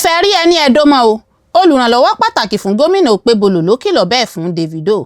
Fẹ́ rí ẹni ẹ̀dọ́ mọ́ o. Olùrànlọ́wọ́ pàtàkì fún gómìnà Okpebholo ló kìlọ̀ bẹ́ẹ̀ fún Davido.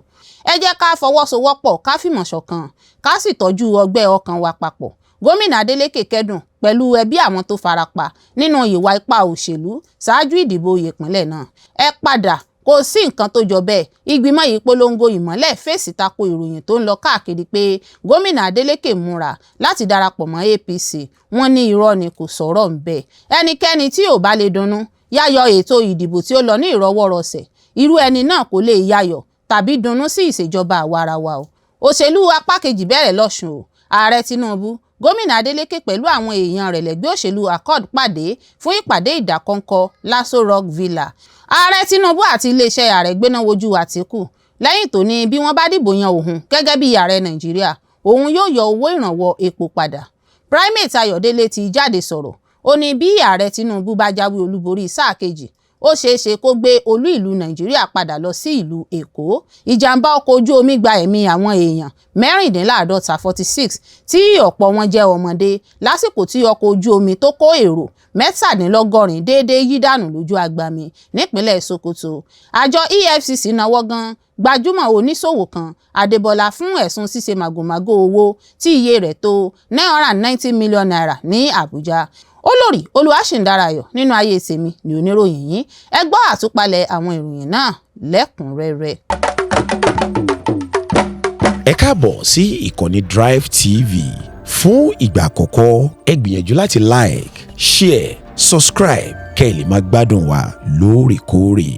Ẹ jẹ́ ká fọwọ́sowọ́pọ̀, ká fìmọ̀ ṣọ̀kan, ká sì tọ́jú ọgbẹ́ ọkàn wa papọ̀. Gómìnà Adeleke kẹ́dùn pẹ̀lú ẹbí àwọn tó farapa nínú ìwà ipá òṣèlú ṣáájú ìdìbò ìpínlẹ̀ náà. Ẹ padà, kò sí nǹkan tó jọ bẹ́ẹ̀. Ìgbìmọ̀ ìpolongo Ìmọ́lẹ̀ fèsì tako ìròyìn tó ń lọ káàkiri pé gómìnà Adeleke múra láti darapọ̀ mọ́ APC. Wọ́n ní irọ́ ni, kò sọ̀rọ̀ ńbẹ̀. Ẹnikẹ́ni tí ò bá lè dunnú yáyọ ètò ìdìbò tí ó lọ ní ìrọwọ́rọsẹ̀, irú ẹni náà kò lè yáyọ̀ tàbí dunnú sí ìṣèjọba àwarawa o. Òṣèlú apá kejì bẹ̀rẹ̀ lọ́sùn o. Ààrẹ Tinubu, gómìnà Adeleke pẹ̀lú àwọn èèyàn rẹ̀ lẹ́gbẹ́ òṣèlú Accord pàdé fún ìpàdé ìdákọ́ńkọ́ l'Aso Rock Villa. Ààrẹ Tinubu àti iléeṣẹ́ ààrẹ gbéná wojú Àtíkù lẹ́yìn tó ní bí wọ́n bá dìbò yan òun gẹ́gẹ́ bí ààrẹ Nàìjíríà, òun yóò yọ owó ìrànwọ́ epo padà. Primate Ayọ̀délé ti jáde sọ̀rọ̀. Ó ní bí ààrẹ Tinubu bá jáwé olúborí sáà kejì, ó ṣeé ṣe kó gbé olú ìlú Nàìjíríà padà lọ sí ìlú Èkó. Ìjàmbá ọkọ̀ ojú omi gba ẹ̀mí àwọn èèyàn 46, 46, tí ọ̀pọ̀ wọn jẹ́ ọmọdé, lásìkò tí ọkọ̀ ojú omi tó kó èrò 87 déédéé yí dànù lójú agbami nípínlẹ̀ Sokoto. Àjọ EFCC náwó gan gbajúmọ̀ oníṣòwò kan, Adébọlá, fún ẹ̀sùn ṣíṣe màgòmágó owó tí iye rẹ̀ tó ₦990 million ní Àbújá. Olórí Olúwaṣìǹdarayọ̀ nínú ayé tèmi ní oníròyìn yín. Ẹ gbọ́ àtúpalẹ̀ àwọn ìròyìn náà lẹ́kùnrẹ́rẹ́. Ẹ káàbọ̀ sí ìkànnì Drive TV. Fún ìgbà àkọ́kọ́, ẹ gbìyànjú láti like, share, subscribe kẹ́ ẹ lè máa gbádùn wa lóòrèkóòrè.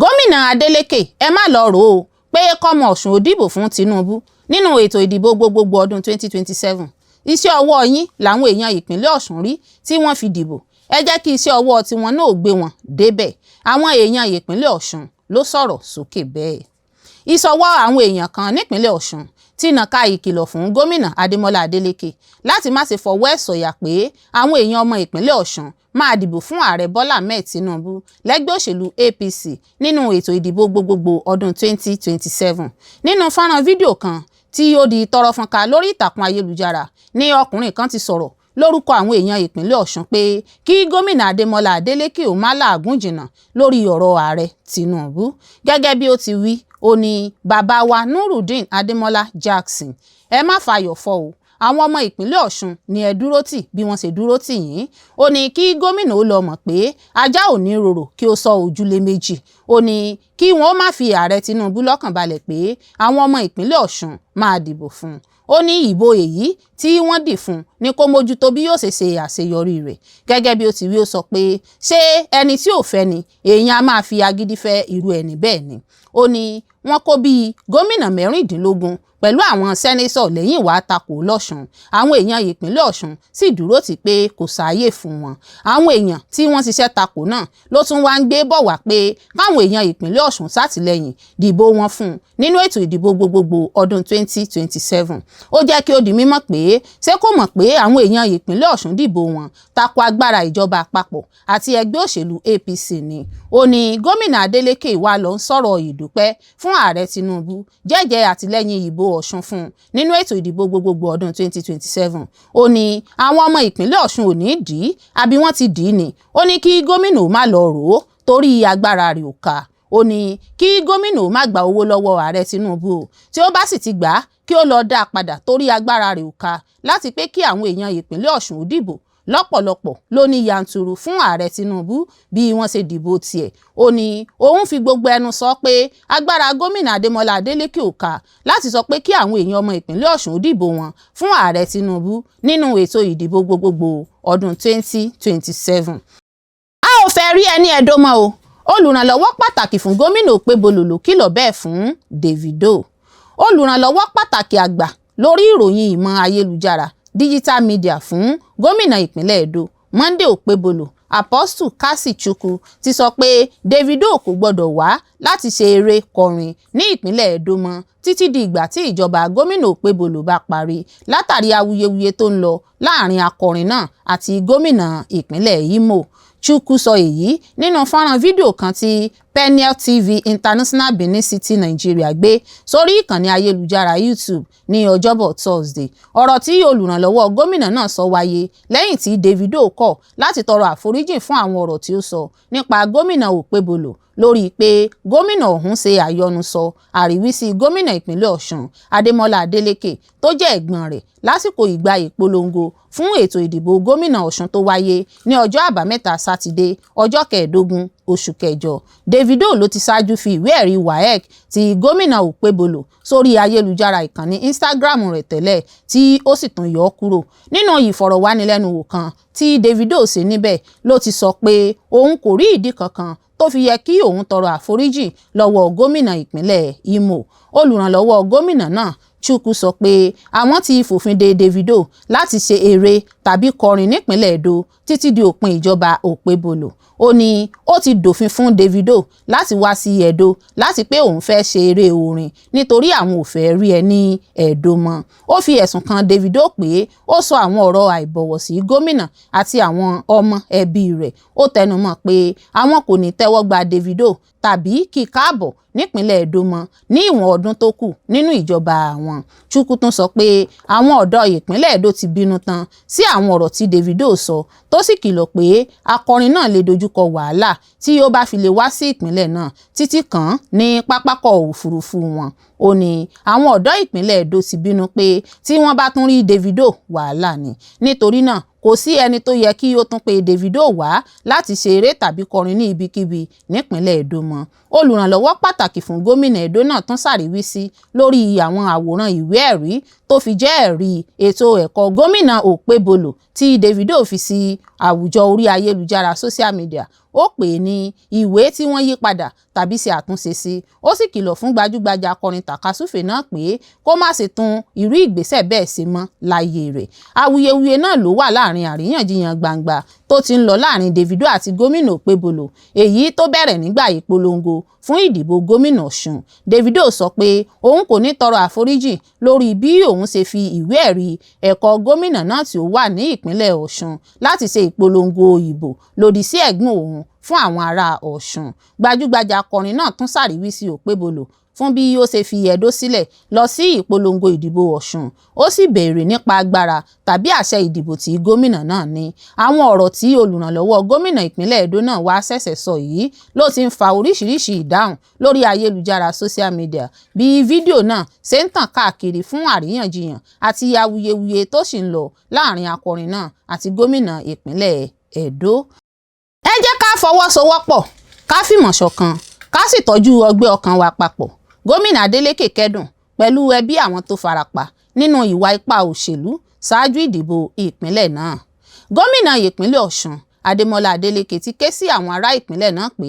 Gómìnà Adeleke, ẹ má lọ rò ó pé kọ́mọ Ọ̀ṣun ó dìbò fún Tinubu nínú ètò ìdìbò gbogbogbò ọdún 2027. Iṣẹ́ ọwọ́ yín làwọn èèyàn ìpínlẹ̀ Ọ̀ṣun rí tí wọ́n fi dìbò. Ẹ jẹ́ kí iṣẹ́ ọwọ́ tiwọn náà gbé wọn débẹ̀. Àwọn èèyàn ìpínlẹ̀ Ọ̀ṣun ló sọ̀rọ̀ sókè bẹ́ẹ̀. Ìsọwọ́ àwọn èèyàn kan nípínlẹ̀ Ọ̀ṣun ti nàka ìkìlọ̀ fún gómìnà Adémọ́lá Adélékè láti má ṣe fọwọ́ ẹ̀ sọ̀yà pé àwọn èèyàn ọmọ ìpínlẹ̀ Ọ̀ṣun máa dìbò fún ààrẹ Bọ́lá Ahmed Tinubu lẹ́gbẹ́ òṣèlú APC nínú ètò ìdìbò gbogbogbò ọdún 2027. Nínú fọ́nrán fídíò kan tí ó di tọ́rọ́ fọ́nká lórí ìtàkùn ayélujára ní ọkùnrin kan ti sọ̀rọ̀ lórúkọ àwọn èèyàn ìpínlẹ̀ Ọ̀ṣun pé kí gómìnà Adémọ́lá Adélékè ó má làágùn jìnnà lórí ọ̀rọ̀ ààrẹ Tinubu. Gẹ́gẹ́ bí ó ti wí, ó ní, "Bàbá wa Nurudeen Adémọ́lá Jackson, ẹ má fàyọ̀ fọ́ o. Àwọn ọmọ ìpínlẹ̀ Ọ̀ṣun ni ẹ dúró tì bí wọ́n ṣe dúró tì yín." Ó ní kí gómìnà ó lọ mọ̀ pé ajá ò ní rorò kí ó sọ ojúlé méjì. Ó ní kí wọ́n má fi ààrẹ Tinubu lọ́kàn balẹ̀ pé àwọn ọmọ ìpínlẹ̀ Ọ̀ṣun máa dìbò fún un. Ó ní ìbò èyí tí wọ́n dì fún ni kó mójútó bí yóò ṣe ṣe àṣeyọrí rẹ̀. Gẹ́gẹ́ bí ó ti wí, ó sọ pé ṣé ẹni tí ò fẹ́ ni èèyàn á máa fi agídí fẹ́ irú ẹni bẹ́ẹ̀ ni? Ó ní wọ́n kó bíi gómìnà 16 pẹ̀lú àwọn sẹ́nẹ́sọ̀ lẹ́yìn wàá takò lọ́sùn. Àwọn èèyàn ìpínlẹ̀ Ọ̀ṣun sì dúró tì pé kò sáàyè fún wọn. Àwọn èèyàn tí wọ́n ṣiṣẹ́ takò náà ló tún wá ń gbé bọ̀ wá pé káwọn èèyàn ìpínlẹ̀ Ọ̀ṣun ṣàtìlẹ́yìn dìbò wọn fún un nínú ètò ìdìbò gbogbogbò ọdún 2027. Ó jẹ́ kí ó di mímọ̀ pé ṣé kò mọ̀ pé àwọn èèyàn ìpínlẹ̀ Ọ̀ṣun dìbò wọn tako agbára ìjọba àpapọ̀ àti ẹgbẹ́ òṣèlú APC ni. Ó ní gómìnà Adeleke wá lọ ń sọ̀rọ̀ ìdúpẹ́ fún ààrẹ Tinubu, jẹ́jẹ́ àtìlẹ́yìn ìbò Ọ̀ṣun fún un nínú ètò ìdìbò gbogbogbò ọdún 2027. Ó ní àwọn ọmọ ìpínlẹ̀ Ọ̀ṣun ò ní dì í, àbí wọ́n ti dì í ni? Ó ní kí gómìnà má lọ rò ó torí agbára rẹ̀ ò ká. Ó ní kí gómìnà má gba owó lọ́wọ́ ààrẹ Tinubu o. Tí ó bá sì ti gbà á, kí ó lọ dá a padà torí agbára rẹ̀ ò ká láti pé kí àwọn èèyàn ìpínlẹ̀ Ọ̀ṣun ó dìbò lọ́pọ̀lọpọ̀ ló ní yanturu fún ààrẹ Tinubu bí wọ́n ṣe dìbò tiẹ̀. Ó ní òun fi gbogbo ẹnu sọ pé agbára gómìnà Adémọ́lá Adélékè ò ká láti sọ pé kí àwọn èèyàn ọmọ ìpínlẹ̀ Ọ̀ṣun dìbò wọn fún ààrẹ Tinubu nínú ètò ìdìbò gbogbogbò ọdún 2027. A ò fẹ́ rí ẹni ẹ̀dọ́ mọ́ o. Olùrànlọ́wọ́ pàtàkì fún gómìnà Okpebholo ló kìlọ̀ bẹ́ẹ̀ fún Davido. Olùrànlọ́wọ́ pàtàkì àgbà lórí ìròyìn ìmọ̀ ayélujára, digital media, fún gómìnà ìpínlẹ̀ Edo, Monday Okpebholo, Apostle Kasi Chukwu, ti sọ pé Davido kò gbọdọ̀ wá láti ṣe eré kọrin ní ìpínlẹ̀ Edo mọ́ títí di ìgbà tí ìjọba gómìnà Okpebholo bá parí, látàrí awuyewuye tó ń lọ láàrin akọrin náà àti gómìnà ìpínlẹ̀ Imo. Chukwu sọ èyí nínú fọ́nrán fídíò kan tí Peniel TV International Benin City, Nigeria gbé sórí ìkànnì ayélujára YouTube ní Ọjọ́bọ̀ Thursday. Ọ̀rọ̀ tí olùrànlọ́wọ́ gómìnà náà sọ wáyé lẹ́yìn tí Davido kọ̀ láti tọrọ àforíjì fún àwọn ọ̀rọ̀ tí ó sọ nípa gómìnà Okpebholo lórí pé gómìnà ọ̀hún ṣe àyọnusọ àríwísí gómìnà ìpínlẹ̀ Ọ̀ṣun Adémọ́lá Adélékè tó jẹ́ ẹ̀gbọ́n rẹ̀ lásìkò ìgbà ìpolongo fún ètò ìdìbò gómìnà Ọ̀ṣun tó wáyé ní ọjọ́ Àbámẹ́ta Sátidé, ọjọ́ 15 oṣù kẹjọ. Davido ló ti ṣáájú fi ìwé ẹ̀rí WAEC ti gómìnà Okpebholo sórí ayélujára ìkànnì Instagram rẹ̀ tẹ́lẹ̀, tí ó sì tún yọ ọ́ kúrò. Nínú ìfọ̀rọ̀wánilẹ́nuwò kan tí Davido ṣe níbẹ̀ ló ti sọ pé òun kò rí ìdí kankan tó fi yẹ kí òun tọrọ àforíjì lọ́wọ́ gómìnà ìpínlẹ̀ Imo. Olùrànlọ́wọ́ gómìnà náà Chukwu sọ pé àwọn ti fòfin de Davido láti ṣe eré tàbí kọrin nípínlẹ̀ Edo títí di òpin ìjọba Okpebholo. Ó ní ó ti dòfin fún Davido láti wá sí Edo láti pé òun fẹ́ ṣe eré orin nítorí àwọn ò fẹ́ rí ẹ ní Edo mọ́. Ó fi ẹ̀sùn kan Davido pé ó sọ àwọn ọ̀rọ̀ àìbọ̀wọ̀ sí gómìnà àti àwọn ọmọ ẹbí rẹ̀. Ó tẹnumọ́ pé àwọn kò ní tẹ́wọ́ gba Davido tàbí kí káàbọ̀ nípínlẹ̀ Edo mọ́ ní ìwọ̀n ọdún tó kù nínú ìjọba àwọn. Chukwu tún sọ pé àwọn ọ̀dọ́ ìpínlẹ̀ Edo ti bínú tán sí àwọn ọ̀rọ̀ tí Davido sọ, tó sì kìlọ̀ pé akọrin náà lè dojúkọ wàhálà tí ó bá fi lè wá sí ìpínlẹ̀ náà títí kàn ní pápákọ̀ òfurufú wọn. Ó ní àwọn ọ̀dọ́ ìpínlẹ̀ Edo ti bínú pé tí wọ́n bá tún rí Davido, wàhálà ni. Nítorí náà kò sí ẹni tó yẹ kí ó tún pe Davido wá láti ṣe eré tàbí kọrin ní ibikíbi nípínlẹ̀ Edo mọ́. Olùrànlọ́wọ́ pàtàkì fún gómìnà Edo náà tún ṣàríwísí lórí àwọn àwòrán ìwé ẹ̀rí tó fi jẹ́ ẹ̀rí ètò ẹ̀kọ́ gómìnà Okpebholo tí Davido fi sí àwùjọ orí ayélujára social media. Ó pè é ní ìwé tí wọ́n yí padà tàbí ṣe àtúnṣe sí. Ó sì kìlọ̀ fún gbajúgbajà akọrin tàkasúfèé náà pé kó má ṣe tún irú ìgbésẹ̀ bẹ́ẹ̀ ṣe mọ́ láyé rẹ̀. Awuyewuye náà ló wà láàrin àríyànjiyàn gbangba tó ti ń lọ láàrin Davido àti gómìnà Okpebholo, èyí tó bẹ̀rẹ̀ nígbà ìpolongo fún ìdìbò gómìnà Ọ̀ṣun. Davido sọ pé òun kò ní tọrọ àforíjì lórí bí òun ṣe fi ìwé ẹ̀rí ẹ̀kọ́ gómìnà náà tí ó wà ní ìpínlẹ̀ Ọ̀ṣun láti ṣe ìpolongo ìbò lòdì sí ẹ̀gbọ́n òun fún àwọn ará Ọ̀ṣun. Gbajúgbajà akọrin náà tún ṣàríwísí Okpebholo fún bí ó ṣe fi Edo sílẹ̀ lọ sí ìpolongo ìdìbò Ọ̀ṣun, ó sì béèrè nípa agbára tàbí àṣẹ ìdìbò tí gómìnà náà ní. Àwọn ọ̀rọ̀ tí olùrànlọ́wọ́ gómìnà ìpínlẹ̀ Edo náà wá ṣẹ̀ṣẹ̀ sọ yìí ló ti ń fa oríṣiríṣi ìdáhùn lórí ayélujára social media bí fídíò náà ṣe ń tàn káàkiri fún àríyànjiyàn àti awuyewuye tó sì ń lọ láàrin akọrin náà àti gómìnà ìpínlẹ̀ Edo. Ẹ jẹ́ ká fọwọ́sowọ́pọ̀, ká fìmọ̀ ṣọ̀kan, ká sì tọ́jú ọgbẹ́ ọkàn wa papọ̀. Gómìnà Adeleke kẹ́dùn pẹ̀lú ẹbí àwọn tó farapa nínú ìwà ipá òṣèlú ṣáájú ìdìbò ìpínlẹ̀ náà. Gómìnà ìpínlẹ̀ Ọ̀ṣun Adémọ́lá Adélékè ti ké sí àwọn ará ìpínlẹ̀ náà pé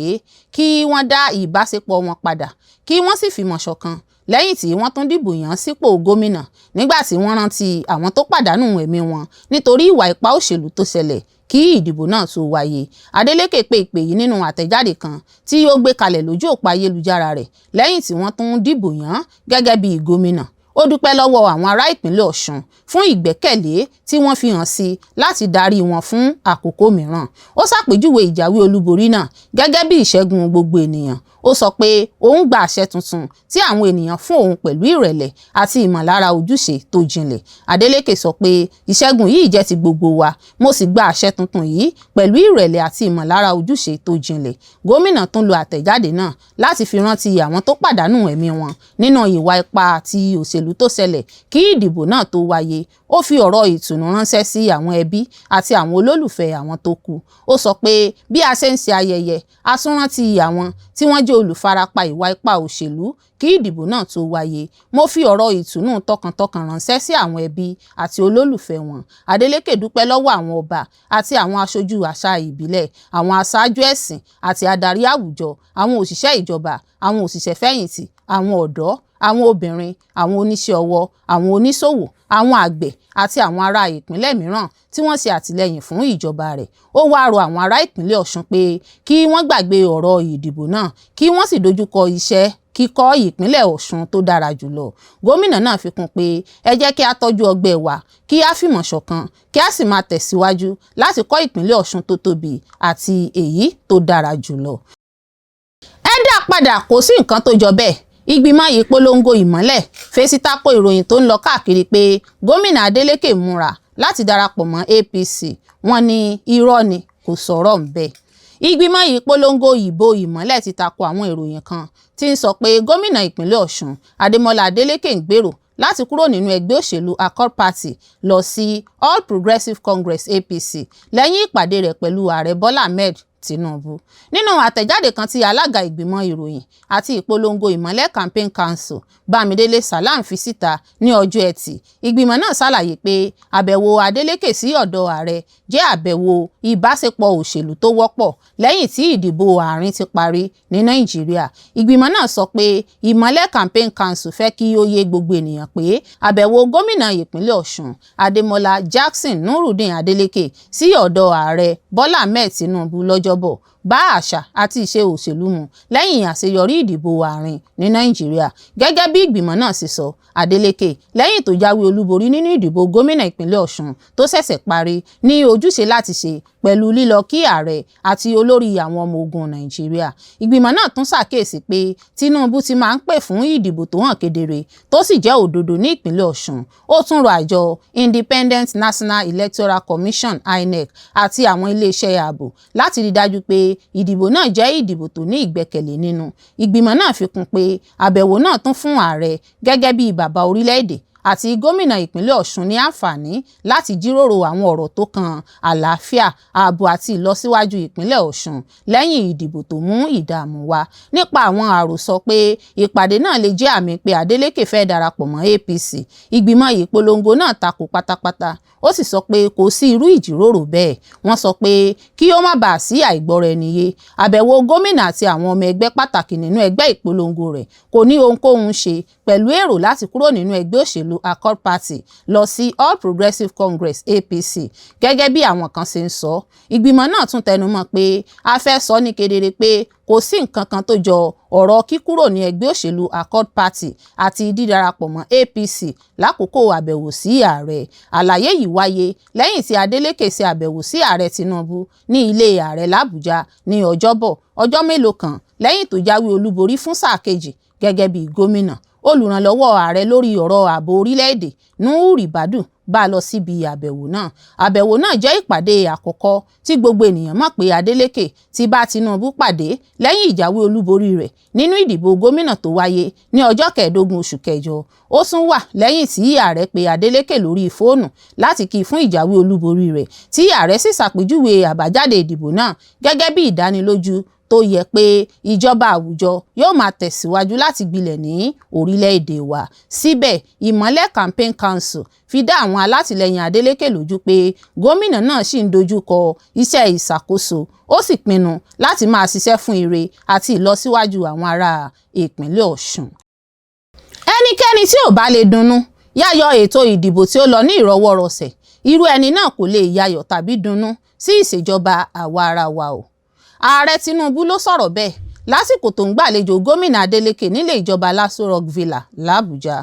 kí wọ́n dá ìbáṣepọ̀ wọn padà, kí wọ́n sì fìmọ̀ ṣọ̀kan lẹ́yìn tí wọ́n tún dìbò yàn sípò gómìnà, nígbà tí wọ́n rántí àwọn tó pàdánù ẹ̀mí wọn nítorí ìwà ipá òṣèlú tó ṣẹlẹ̀ kí ìdìbò náà tó wáyé. Adeleke pe ìpè yìí nínú àtẹ̀jáde kan tí ó gbé kalẹ̀ lójú òpó ayélujára rẹ̀ lẹ́yìn tí wọ́n tún dìbò yàn gẹ́gẹ́ bí gómìnà. Ó dúpẹ́ lọ́wọ́ àwọn ará ìpínlẹ̀ Ọ̀ṣun fún ìgbẹ́kẹ̀lé tí wọ́n fi hàn sí láti darí wọn fún àkókò mìíràn. Ó ṣàpèjúwe ìjáwé olúborí náà gẹ́gẹ́ bí ìṣẹ́gun gbogbo ènìyàn. Ó sọ pé òun gba àṣẹ tuntun tí àwọn ènìyàn fún òun pẹ̀lú ìrẹ̀lẹ̀ àti ìmọ̀lára ojúṣe tó jinlẹ̀. Adeleke sọ pé ìṣẹ́gun yìí jẹ́ ti gbogbo wa, mo sì gba àṣẹ tuntun yìí pẹ̀lú ìrẹ̀lẹ̀ àti ìmọ̀lára ojúṣe tó jinlẹ̀. Gómìnà tún lo àtẹ̀jáde náà láti fi rántí àwọn tó pàdánù ẹ̀mí wọn nínú ìwà ipá àti òṣèlú tó ṣẹlẹ̀ kí ìdìbò náà tó wáyé. Ó fi ọ̀rọ̀ ìtùnú ránṣẹ́ sí àwọn ẹbí àti àwọn olólùfẹ́ àwọn tó kú. Ó sọ pé bí a ṣe ń ṣe ayẹyẹ, a tún rántí àwọn tí wọ́n jẹ́ olùfarapa ìwà ipá òṣèlú kí ìdìbò náà tó wáyé. Mo fi ọ̀rọ̀ ìtùnú tọkàntọkàn ránṣẹ́ sí àwọn ẹbí àti olólùfẹ́ wọn. Adeleke dúpẹ́ lọ́wọ́ àwọn ọba àti àwọn aṣojú àṣà ìbílẹ̀, àwọn aṣáájú ẹ̀sìn àti adarí àwùjọ, àwọn òṣìṣẹ́ ìjọba, àwọn òṣìṣẹ́ fẹ̀yìntì, àwọn ọ̀dọ́, àwọn obìnrin, àwọn oníṣẹ́ ọwọ́, àwọn oníṣòwò, àwọn àgbẹ̀ àti àwọn ará ìpínlẹ̀ mìíràn tí wọ́n ṣe àtìlẹ́yìn fún ìjọba rẹ̀. Ó wáá rọ àwọn ará ìpínlẹ̀ Ọ̀ṣun pé kí wọ́n gbàgbé ọ̀rọ̀ ìdìbò náà, kí wọ́n sì dojúkọ iṣẹ́ kíkọ́ ìpínlẹ̀ Ọ̀ṣun tó dára jùlọ. Gómìnà náà fi kún pé ẹ jẹ́ kí a tọ́jú ọgbẹ́ wa, kí a fìmọ̀ ṣọ̀kan, kí a sì máa tẹ̀síwájú láti kọ́ ìpínlẹ̀ Ọ̀ṣun tó tóbi àti èyí tó dára jùlọ. Ẹ dá a padà, kò sí nǹkan tó jọ bẹ́ẹ̀. Ìgbìmọ̀ ìpolongo Ìmọ́lẹ̀ fèsì tako ìròyìn tó ń lọ káàkiri pé gómìnà Adeleke múra láti darapọ̀ mọ́ APC. Wọ́n ní irọ́ ni, kò sọ̀rọ̀ ńbẹ̀. Ìgbìmọ̀ ìpolongo ìbò Ìmọ́lẹ̀ ti tako àwọn ìròyìn kan tí ń sọ pé gómìnà ìpínlẹ̀ Ọ̀ṣun Adémọ́lá Adeleke ń gbèrò láti kúrò nínú ẹgbẹ́ òṣèlú Accord Party lọ sí All Progressives Congress APC lẹ́yìn ìpàdé rẹ̀ pẹ̀lú ààrẹ Bọ́lá Ahmed Tinubu. Nínú àtẹ̀jáde kan tí alága ìgbìmọ̀ ìròyìn àti ìpolongo Ìmọ́lẹ̀ Campaign Council, Bámidélé Salam, fi síta ní ọjọ́ Ẹtì, ìgbìmọ̀ náà ṣàlàyé pé àbẹ̀wò Adeleke sí ọ̀dọ̀ ààrẹ jẹ́ àbẹ̀wò ìbáṣepọ̀ òṣèlú tó wọ́pọ̀ lẹ́yìn tí ìdìbò àárín ti parí ní Nàìjíríà. Ìgbìmọ̀ náà sọ pé Ìmọ́lẹ̀ Campaign Council fẹ́ kí ó yé gbogbo ènìyàn pé àbẹ̀wò gómìnà ìpínlẹ̀ Ọ̀ṣun Adémọ́lá Jackson Nurudeen Adeleke sí ọ̀dọ̀ ààrẹ Bọ́lá Ahmed Tinubu lọ́jọ́bọ̀ bá àṣà àti ìṣe òṣèlú mu lẹ́yìn àṣeyọrí ìdìbò àárín ní Nàìjíríà. Gẹ́gẹ́ bí ìgbìmọ̀ náà ṣe sọ, Adeleke, lẹ́yìn tó jáwé olúborí nínú ìdìbò gómìnà ìpínlẹ̀ Ọ̀ṣun tó ṣẹ̀ṣẹ̀ parí, ní ojúṣe láti ṣe pẹ̀lú lílọ kí ààrẹ àti olórí àwọn ọmọ ogun Nàìjíríà. Ìgbìmọ̀ náà tún ṣàkíyèsí pé Tinubu ti máa ń pè fún ìdìbò tó hàn kedere tó sì jẹ́ òdodo ní ìpínlẹ̀ Ọ̀ṣun. Ó tún rọ àjọ Independent National Electoral Commission (INEC) àti àwọn iléeṣẹ́ ààbò láti rí dájú pé ìdìbò náà jẹ́ ìdìbò tó ní ìgbẹ́kẹ̀lé nínú. Ìgbìmọ̀ náà fi kún pé àbẹ̀wò náà tún fún ààrẹ gẹ́gẹ́ bí bàbá orílẹ̀-èdè àti gómìnà ìpínlẹ̀ Ọ̀ṣun ní àǹfààní láti jíròrò àwọn ọ̀rọ̀ tó kan àlàáfíà, ààbò àti ìlọsíwájú ìpínlẹ̀ Ọ̀ṣun lẹ́yìn ìdìbò tó mú ìdààmú wá. Nípa àwọn àròsọ pé ìpàdé náà lè jẹ́ àmì pé Adeleke fẹ́ darapọ̀ mọ́ APC, ìgbìmọ̀ ìpolongo náà takò pátápátá, ó sì sọ pé kò sí irú ìjíròrò bẹ́ẹ̀. Wọ́n sọ pé kí ó má bàa sí àìgbọ́ra-ẹni-yé, àbẹ̀wò gómìnà àti àwọn ọmọ ẹgbẹ́ pàtàkì nínú ẹgbẹ́ ìpolongo rẹ̀ kò ní ohunkóhun ṣe pẹ̀lú èrò láti kúrò nínú ẹgbẹ́ òṣèlú Accord Party lọ sí All Progressives Congress APC gẹ́gẹ́ bí àwọn kan ṣe ń sọ. Ìgbìmọ̀ náà tún tẹnumọ́ pé a fẹ́ sọ ní kedere pé kò sí nǹkan kan tó jọ ọ̀rọ̀ kíkúrò ní ẹgbẹ́ òṣèlú Accord Party àti dídarapọ̀ mọ́ APC lákòókò àbẹ̀wò sí ààrẹ. Àlàyé yìí wáyé lẹ́yìn tí Adeleke ṣe àbẹ̀wò sí ààrẹ Tinubu ní ilé ààrẹ làbújá ní Ọjọ́bọ̀, ọjọ́ mélòó kan lẹ́yìn tó jáwé olúborí fún sáà kejì gẹ́gẹ́ bí gómìnà. Olùrànlọ́wọ́ ààrẹ lórí ọ̀rọ̀ ààbò orílẹ̀-èdè Nuhu Ribadu bá lọ síbi àbẹ̀wò náà. Àbẹ̀wò náà jẹ́ ìpàdé àkọ́kọ́ tí gbogbo ènìyàn mọ̀ pé Adeleke ti bá Tinubu pàdé lẹ́yìn ìjáwé olúborí rẹ̀ nínú ìdìbò gómìnà tó wáyé ní ọjọ́ kẹẹ̀ẹ́dógún oṣù kẹjọ. Ó tún wà lẹ́yìn tí ààrẹ pe Adeleke lórí fóònù láti kí i fún ìjáwé olúborí rẹ̀, tí ààrẹ sì ṣàpèjúwe àbájáde ìdìbò náà gẹ́gẹ́ bí ìdánilójú tó yẹ pé ìjọba àwùjọ yóò máa tẹ̀síwájú láti gbilẹ̀ ní orílẹ̀-èdè wa. Síbẹ̀, Ìmọ́lẹ̀ Campaign Council fi dá àwọn alátìlẹyìn Adeleke lójú pé gómìnà náà ṣì ń dojú kọ iṣẹ́ ìṣàkóso, ó sì pinnu láti máa ṣiṣẹ́ fún ire àti ìlọsíwájú àwọn ará ìpínlẹ̀ Ọ̀ṣun. Ẹnikẹ́ni tí ò bá lè dunnú yáyọ ètò ìdìbò tí ó lọ ní ìrọwọ́rọsẹ̀, irú ẹni náà kò lè yayọ̀ tàbí dunnú sí ìṣèjọba àwa-arawa o. Ààrẹ Tinubu ló sọ̀rọ̀ bẹ́ẹ̀ lásìkò tó ń gbàlejò gómìnà Adeleke nílé ìjọba Aso Rock Villa làbújá.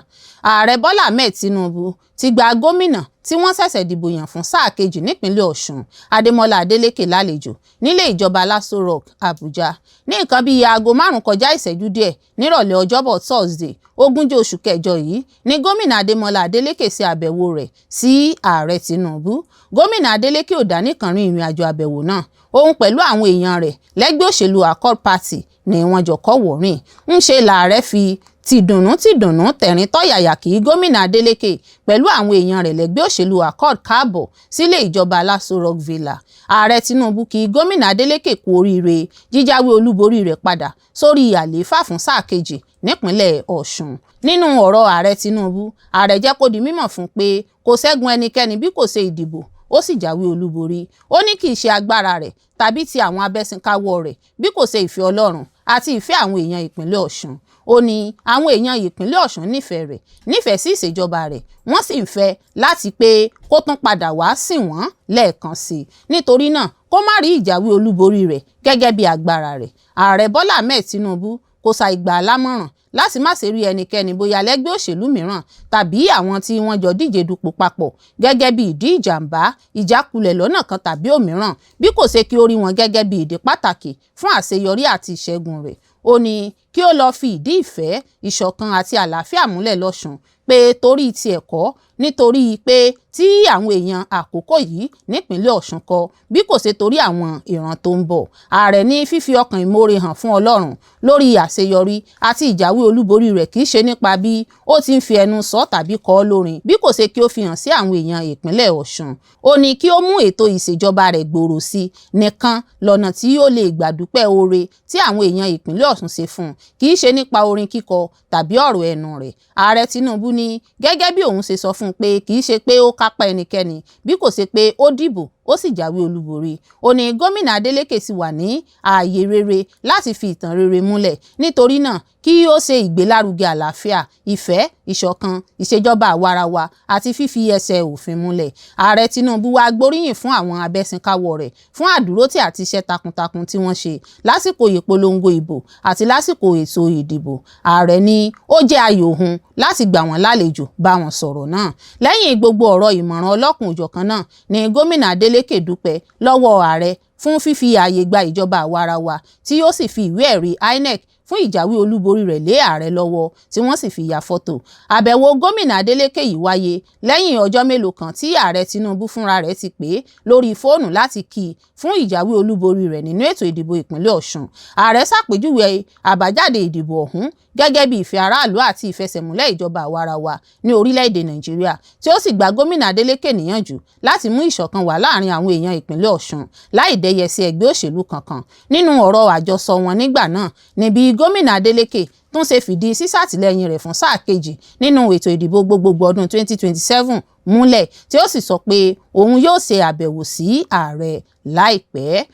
Ààrẹ Bọ́lá Ahmed Tinubu ti gba gómìnà tí wọ́n ṣẹ̀ṣẹ̀ dìbò yàn fún sáà kejì nípínlẹ̀ Ọ̀ṣun, Adémọ́lá Adeleke, lálejò nílé ìjọba Aso Rock, Àbújá. Ní nǹkan bíi aago 5 kọjá ìṣẹ́jú díẹ̀ nírọ̀lẹ́ Ọjọ́bọ̀ Thursday, ogúnjọ́ oṣù kẹjọ yìí ni gómìnà Adémọ́lá Adeleke ṣe àbẹ̀wò rẹ̀ sí ààrẹ Tinubu. Gómìnà Adeleke ò dá nìkan rin ìrìn àjò àbẹ̀wò náà, òun pẹ̀lú àwọn èèyàn rẹ̀ lẹ́gbẹ́ òṣèlú Accord Party ni wọ́n jọ kọ́wọ̀ọ́rìn. Ńṣe làárẹ̀ fi tìdùnnú tìdùnnú tẹ̀rín tọ̀yàyà kí gómìnà Adeleke pẹ̀lú àwọn èèyàn rẹ̀ lẹ́gbẹ́ òṣèlú Accord káàbọ̀ sílé ìjọba Aso Rock Villa. Ààrẹ Tinubu kí gómìnà Adeleke kú oríire jíjáwé olúborí rẹ̀ padà sórí àlééfà fún sáà kejì nípínlẹ̀ Ọ̀ṣun. Nínú ọ̀rọ̀ ààrẹ Tinubu, ààrẹ jẹ́ kó di mímọ̀ fún pé kò ṣẹ́gun ẹnikẹ́ni bí kò ṣe ìdìbò, ó sì jáwé olúborí. Ó ní kì í ṣe agbára rẹ̀ tàbí ti àwọn abẹ́sìnkáwọ́ rẹ̀ bí kò ṣe ìfẹ́ Ọlọ́run àti ìfẹ́ àwọn èèyàn ìpínlẹ̀ Ọ̀ṣun. Ó ní àwọn èèyàn ìpínlẹ̀ Ọ̀ṣun nífẹ̀ẹ́ rẹ̀, nífẹ̀ẹ́ sí ìṣèjọba rẹ̀, wọ́n sì ń fẹ́ láti pé kó tún padà wá sìn wọ́n lẹ́ẹ̀kan sí i. Nítorí náà, kó má rí ìjáwé olúborí rẹ̀ gẹ́gẹ́ bí agbára rẹ̀. Ààrẹ Bọ́lá Ahmed Tinubu kò Kò ṣàì gbà á lámọ̀ràn láti má ṣe rí ẹnikẹ́ni bóyá lẹ́gbẹ́ òṣèlú mìíràn tàbí àwọn tí wọ́n jọ díje dupò papọ̀ gẹ́gẹ́ bí ìdí ìjàmbá, ìjákulẹ̀ lọ́nà kan tàbí òmíràn, bí kò ṣe kí ó rí wọn gẹ́gẹ́ bí ìdí pàtàkì fún àṣeyọrí àti ìṣẹ́gun rẹ̀. Ó ní kí ó lọ́ọ́ fi ìdí ìfẹ́, ìṣọ̀kan àti àlàáfíà múlẹ̀ lọ́sùn, pé torí ti ẹ̀kọ́, nítorí pé tí àwọn èèyàn àkókò yìí nípìnlẹ̀ Ọ̀ṣun kọ, bí kò ṣe torí àwọn ìran tó ń bọ̀. Ààrẹ ní fífi ọkàn ìmoore hàn fún Ọlọ́run lórí àṣeyọrí àti ìjáwé olúborí rẹ̀ kì í ṣe nípa bí ó ti ń fi ẹnu sọ tàbí kọ ọ́ lórin, bí kò ṣe kí ó fi hàn sí àwọn èèyàn ìpínlẹ̀ Ọ̀ṣun. Ó ní kí ó mú ètò ìṣèjọba rẹ̀ gbòòrò sí nìkan lọ́nà tí ó lè gbà dúpẹ́ oore tí àwọn èèyàn ìpínlẹ̀ Ọ̀ṣun ṣe fún un, kì í ṣe nípa orin kíkọ tàbí ọ̀rọ̀ ẹnu rẹ̀. Ààrẹ Tinubu ní gẹ́gẹ́ bí òun ṣe sọ fún un pé kì í ṣe pé ó kápá ẹnikẹ́ni, bí kò ṣe pé ó dìbò ó sì jáwé olúborí. Ó ní gómìnà Adeleke sì wà ní ààyè rere láti fi ìtàn rere múlẹ̀, nítorí náà kí ó ṣe ìgbélárugẹ àlàáfíà, ìfẹ́, ìṣọ̀kan, ìṣèjọba àwarawa àti fífi ẹsẹ̀ òfin múlẹ̀. Ààrẹ Tinubu wá gbóríyìn fún àwọn abẹ́sìnkáwọ́ rẹ̀ fún àdúrótì àti iṣẹ́ takuntakun tí wọ́n ṣe lásìkò ìpolongo ìbò àti lásìkò ètò ìdìbò. Ààrẹ ní ó jẹ́ ayọ̀ òun láti gbà wọ́n lálejò bá wọn sọ̀rọ̀ náà. Lẹ́yìn gbogbo ọ̀rọ̀ ìmọ̀ràn ọlọ́kan-ò-jọ̀kan náà ni gómìnà Adeleke dúpẹ́ lọ́wọ́ ààrẹ fún fífi ààyè gba ìjọba àwarawa, tí ó sì fi ìwé ẹ̀rí INEC fún ìjáwé olúborí rẹ̀ lé ààrẹ lọ́wọ́, tí wọ́n sì fi ya fọ́tò. Àbẹ̀wò gómìnà Adeleke yìí wáyé lẹ́yìn ọjọ́ mélòó kan tí ààrẹ Tinubu fúnra rẹ̀ ti pè é lórí fóònù láti kí i fún ìjáwé olúborí rẹ̀ nínú ètò ìdìbò ìpínlẹ̀ Ọ̀ṣun. Ààrẹ ṣàpèjúwe àbájáde ìdìbò ọ̀hún gẹ́gẹ́ bí ìfẹ́ aráàlú àti ìfẹsẹ̀múlẹ̀ ìjọba àwarawa ní orílẹ̀-èdè Nàìjíríà, tí ó sì gba gómìnà Adeleke níyànjú láti mú ìṣọ̀kan wà láàrin àwọn èèyàn ìpínlẹ̀ Ọ̀ṣun láì dẹ́yẹ sí ẹgbẹ́ òṣèlú kankan. Nínú ọ̀rọ̀ àjọsọ wọn nígbà náà níbi gómìnà Adeleke tún ṣe fìdí sísàtìlẹ́yìn rẹ̀ fún sáà kejì nínú ètò ìdìbò gbogbogbò ọdún 2027 múlẹ̀, tí ó sì sọ pé òun yóò ṣe àbẹ̀wò sí ààrẹ láìpẹ́.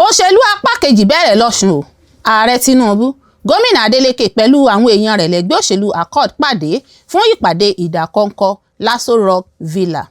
Òṣèlú apá kejì bẹ̀rẹ̀ lọ́sùn o. Ààrẹ Tinubu, gómìnà Adeleke pẹ̀lú àwọn èèyàn rẹ̀ lẹ́gbẹ́ òṣèlú Accord pàdé fún ìpàdé ìdákọ́ńkọ́ l'Aso Rock Villa.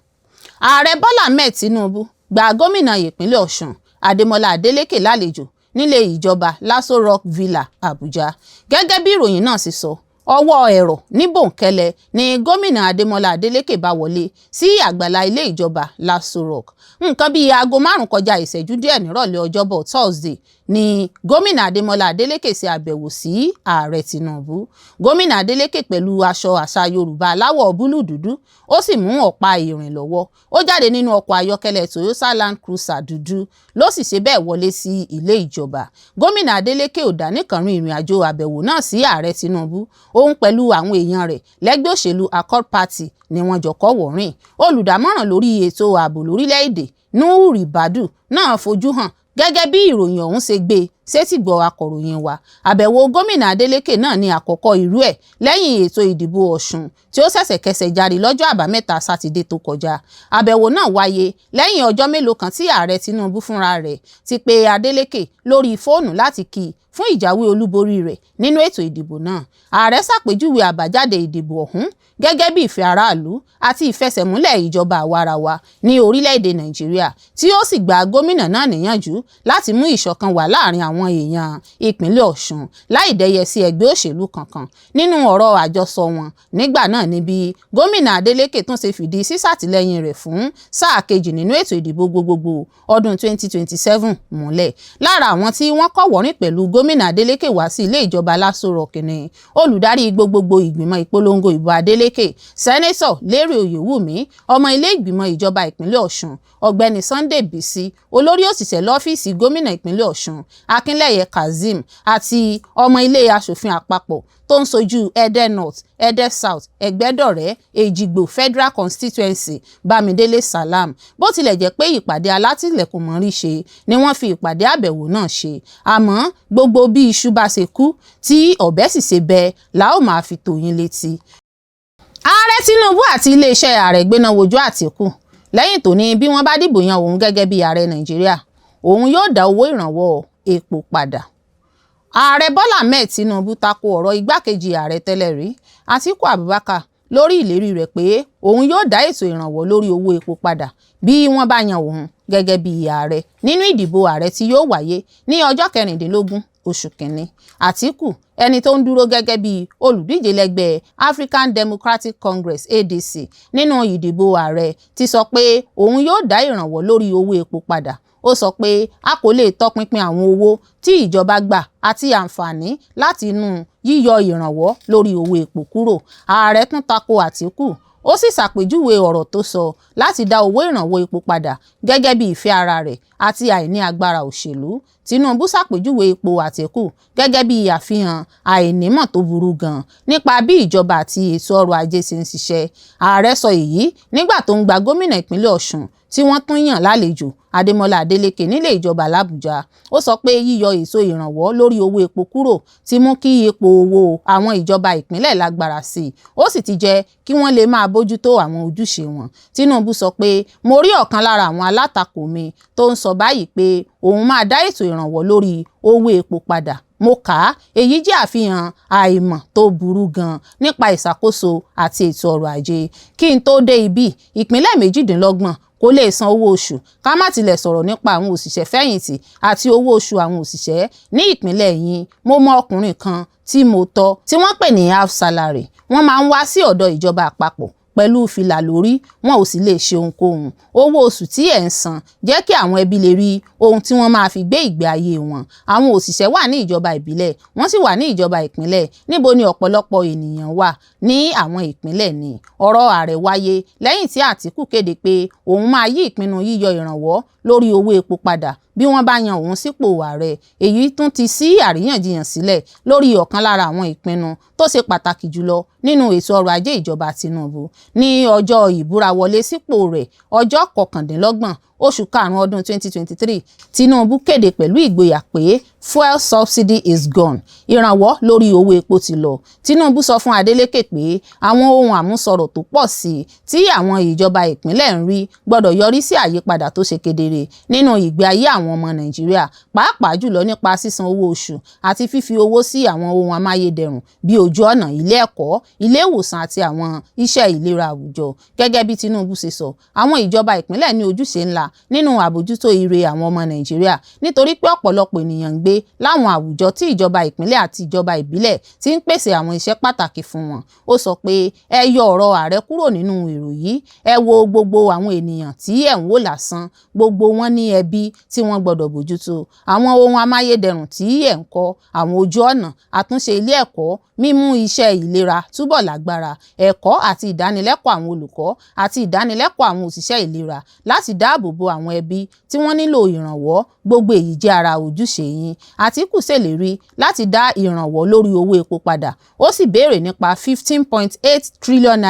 Ààrẹ Bọ́lá Ahmed Tinubu gba gómìnà ìpínlẹ̀ Ọ̀ṣun Adémọ́lá Adeleke lálejò nílé ìjọba l'Aso Rock Villa, Abuja. Gẹ́gẹ́ bí ìròyìn náà ṣe sọ, ọwọ́ ẹ̀rọ ní bòńkẹ́lẹ́ ni gómìnà Adémọ́lá Adeleke bá wọlé sí àgbàlá ilé ìjọba l'Aso Rock. Nǹkan bíi aago 5 kọjá ìṣẹ́jú díẹ̀ nírọ̀lẹ́ ọjọ́bọ̀ Thursday ni gómìnà Adémọ́lá Adeleke ṣe àbẹ̀wò sí ààrẹ Tinubu. Gómìnà Adeleke pẹ̀lú aṣọ àṣà Yorùbá aláwọ̀ búlúù dúdú, ó sì mú ọ̀pá ìrìn lọ́wọ́. Ó jáde nínú ọkọ̀ ayọ́kẹ́lẹ́ Toyota Land Cruiser dúdú ló sì ṣe bẹ́ẹ̀ wọlé sí ilé ìjọba. Gómìnà Adeleke ò dá nìkan rin ìrìn àjò àbẹ̀wò náà sí ààrẹ Tinubu. Òun pẹ̀lú àwọn èèyàn rẹ̀ lẹ́gbẹ́ òṣèlú Accord Party ni wọ́n jọ kọ́wọ̀ọ́rìn. Olùdámọ̀ràn lórí ètò ààbò lórílẹ̀-èdè Nuhu Ribadu náà fojú hàn gẹ́gẹ́ bí ìròyìn ọ̀hún ṣe gbé sétígbọ̀ akọ̀ròyìn wa. Àbẹ̀wò gómìnà Adeleke náà ní àkọ́kọ́ irú ẹ̀ lẹ́yìn ètò ìdìbò Ọ̀ṣun tí ó ṣẹ̀ṣẹ̀ kẹsẹ̀ járí lọ́jọ́ Àbámẹ́ta Sátidé tó kọjá. Àbẹ̀wò náà wáyé lẹ́yìn ọjọ́ mélòó kan tí ààrẹ Tinubu fúnra rẹ̀ ti pe Adeleke lórí fóònù láti kí i fún ìjáwé olúborí rẹ̀ nínú ètò ìdìbò náà. Ààrẹ ṣàpèjúwe àbájáde ìdìbò ọ̀hún gẹ́gẹ́ bí ìfẹ́ aráàlú àti ìfẹsẹ̀múlẹ̀ ìjọba àwarawa ní orílẹ̀-èdè Nàìjíríà, tí ó sì gba gómìnà náà níyànjú láti mú ìṣọ̀kan wà láàrin àwọn èèyàn ìpínlẹ̀ Ọ̀ṣun láì dẹ́yẹ sí ẹgbẹ́ òṣèlú kankan. Nínú ọ̀rọ̀ àjọsọ wọn nígbà náà níbi gómìnà Adeleke tún ṣe fìdí sísàtìlẹ́yìn rẹ̀ fún sáà kejì nínú ètò ìdìbò gbogbogbò ọdún 2027 múlẹ̀. Lára àwọn tí wọ́n kọ́wọ̀ọ́rìn pẹ̀lú gómìnà Adeleke wá sí ilé ìjọba l'Aso Rock ni olùdarí gbogbogbò ìgbìmọ̀ ìpolongo ìbò Adeleke, Sẹ́nẹ́tọ̀ Lérè Oyèwùmí, ọmọ ilé ìgbìmọ̀ ìjọba ìpínlẹ̀ Ọ̀ṣun Ọ̀gbẹ́ni Sunday Bisi, olórí òṣìṣẹ́ lọ́fíìsì gómìnà ìpínlẹ̀ Ọ̀ṣun Akínlẹ́yẹ Kazeem àti ọmọ ilé aṣòfin àpapọ̀ tó ń sojú Ede North, Ede South, Ẹgbẹ́dọ̀rẹ́, Èjìgbò Federal Constituency Bámidélé Salam. Bó tilẹ̀ jẹ́ pé ìpàdé alátìlẹ̀kùnmọ́rí ṣe ni wọ́n fi ìpàdé àbẹ̀wò náà ṣe, àmọ́ gbogbo bí iṣu bá ṣe kú tí ọ̀bẹ sì ṣe bẹ́ la ó máa fi tó yín létí. Ààrẹ Tinubu àti iléeṣẹ́ ààrẹ gbéná wojú Àtíkù lẹ́yìn tó ní bí wọ́n bá dìbò yan òun gẹ́gẹ́ bí ààrẹ Nàìjíríà, òun yóò dá owó ìrànwọ́ epo padà. Ààrẹ Bọ́lá Ahmed Tinubu tako ọ̀rọ̀ igbákejì ààrẹ tẹ́lẹ̀ rí Àtíkù Abubakar lórí ìlérí rẹ̀ pé òun yóò dá ètò ìrànwọ́ lórí owó epo padà bí wọ́n bá yan òun gẹ́gẹ́ bí ààrẹ nínú ìdìbò ààrẹ tí yóò wáyé ní ọjọ́ 16 oṣù kìíní. Àtíkù, ẹni tó ń dúró gẹ́gẹ́ bí olùdíje lẹ́gbẹ́ African Democratic Congress (ADC) nínú ìdìbò ààrẹ, ti sọ pé òun yóò dá ìrànwọ́ lórí owó epo padà. Ó sọ pé a kò lè tọpinpin àwọn owó tí ìjọba gbà àti àǹfààní láti inú yíyọ ìrànwọ́ lórí owó epo kúrò. Ààrẹ tún tako Àtíkù, ó sì ṣàpèjúwe ọ̀rọ̀ tó sọ láti dá owó ìrànwọ́ epo padà gẹ́gẹ́ bí ìfẹ́ ara rẹ̀ àti àìní agbára òṣèlú. Tinubu ṣàpèjúwe ipò Àtíkù gẹ́gẹ́ bí àfihàn àìnímọ̀ tó burú gan-an nípa bí ìjọba àti ètò ọrọ̀ ajé ṣe ń ṣiṣẹ́. Ààrẹ sọ èyí nígbà tó ń gba gómìnà ìpínlẹ̀ Ọ̀ṣun tí wọ́n tún yàn lálejò, Adémọ́lá Adélékè, nílé ìjọba l'Àbújá. Ó sọ pé yíyọ ètò ìrànwọ́ lórí owó epo kúrò ti mú kí ipò owó àwọn ìjọba ìpínlẹ̀ lágbára sí i, ó sì ti jẹ́ kí wọ́n lè máa bójútó àwọn ojúṣe wọn. Tinubu sọ pé, "Mo rí ọ̀kan lára àwọn alátakò mi tó ń sọ báyìí pé òun máa dá ètò ìrànwọ́ lórí owó epo padà. Mo kà á, èyí jẹ́ àfihàn àìmọ̀ tó burú gan-an nípa ìṣàkóso àti ètò ọrọ̀ ajé. Kí n tó dé ibí, ìpínlẹ̀ 28 kò lè san owó oṣù, ká má tilẹ̀ sọ̀rọ̀ nípa àwọn òṣìṣẹ́ fẹ̀yìntì àti owó oṣù àwọn òṣìṣẹ́ ní ìpínlẹ̀ yín. Mo mọ ọkùnrin kan tí mo tọ́ tí wọ́n pè ní half salary. Wọ́n máa ń wá sí ọ̀dọ̀ ìjọba àpapọ̀ pẹ̀lú fìlà lórí, wọn ò sì lè ṣe ohunkóhun. Owó oṣù tí ẹ̀ ń san jẹ́ kí àwọn ẹbí lè rí ohun tí wọ́n máa fi gbé ìgbé ayé wọn. Àwọn òṣìṣẹ́ wà ní ìjọba ìbílẹ̀, wọ́n sì wà ní ìjọba ìpínlẹ̀. Níbo ni ọ̀pọ̀lọpọ̀ ènìyàn wà ní àwọn ìpínlẹ̀ ni?" Ọ̀rọ̀ ààrẹ wáyé lẹ́yìn tí Àtíkù kéde pé òun máa yí ìpinnu yíyọ ìrànwọ́ lórí owó epo padà bí wọ́n bá yan òun sípò ààrẹ. Èyí tún ti ṣí àríyànjiyàn sílẹ̀ lórí ọ̀kan lára àwọn ìpinnu tó ṣe pàtàkì jùlọ nínú ètò ọrọ̀ ajé ìjọba Tinubu. Ní ọjọ́ ìbúrawọlé sípò rẹ̀, ọjọ́ 29 oṣù karùn-ún ọdún 2023, Tinubu kéde pẹ̀lú ìgboyà pé "fuel subsidy is gone", ìrànwọ́ lórí owó epo ti lọ. Tinubu sọ fún Adeleke pé àwọn ohun àmúṣọrọ̀ tó pọ̀ sí i tí àwọn ìjọba ìpínlẹ̀ ń rí gbọ́dọ̀ yọrí sí àyípadà tó ṣe kedere nínú ìgbé ayé àwọn ọmọ Nàìjíríà, pàápàá jùlọ nípa sísan owó oṣù àti fífi owó sí àwọn ohun amáyédẹrùn bíi ojú ọ̀nà, ilé ẹ̀kọ́, ilé ìwòsàn àti àwọn iṣẹ́ ìlera àwùjọ. Gẹ́gẹ́ bí Tinubu ṣe sọ, àwọn ìjọba ìpínlẹ̀ ní ojúṣe ńlá nínú àbójútó ire àwọn ọmọ Nàìjíríà, nítorí pé ọ̀pọ̀lọpọ̀ ènìyàn ń gbé láwọn àwùjọ tí ìjọba ìpínlẹ̀ àti ìjọba ìbílẹ̀ ti ń pèsè àwọn iṣẹ́ pàtàkì fún wọn. Ó sọ pé, "Ẹ yọ ọ̀rọ̀ ààrẹ kúrò nínú èrò yìí. Ẹ wo gbogbo àwọn ènìyàn tí ẹ̀ ń wò lásán. Gbogbo wọn ní ẹbí tí wọ́n gbọ́dọ̀ bójútó. Àwọn ohun amáyédẹrùn tí ẹ̀ ń kọ́, àwọn ojú ọ̀nà, àtúnṣe ilé ẹ̀kọ́, mímú iṣẹ́ ìlera túbọ̀ lágbára, ẹ̀kọ́ àti ìdánilẹ́kọ̀ọ́ àwọn olùkọ́ àti ìdánilẹ́kọ̀ọ́ àwọn òṣìṣẹ́ ìlera láti dáàbò bo àwọn ẹbí tí wọ́n nílò ìrànwọ́, gbogbo èyí jẹ́ ara ojúṣe yín." Àtíkù ṣèlérí láti dá ìrànwọ́ lórí owó epo padà, ó sì béèrè nípa ₦15.8 trillion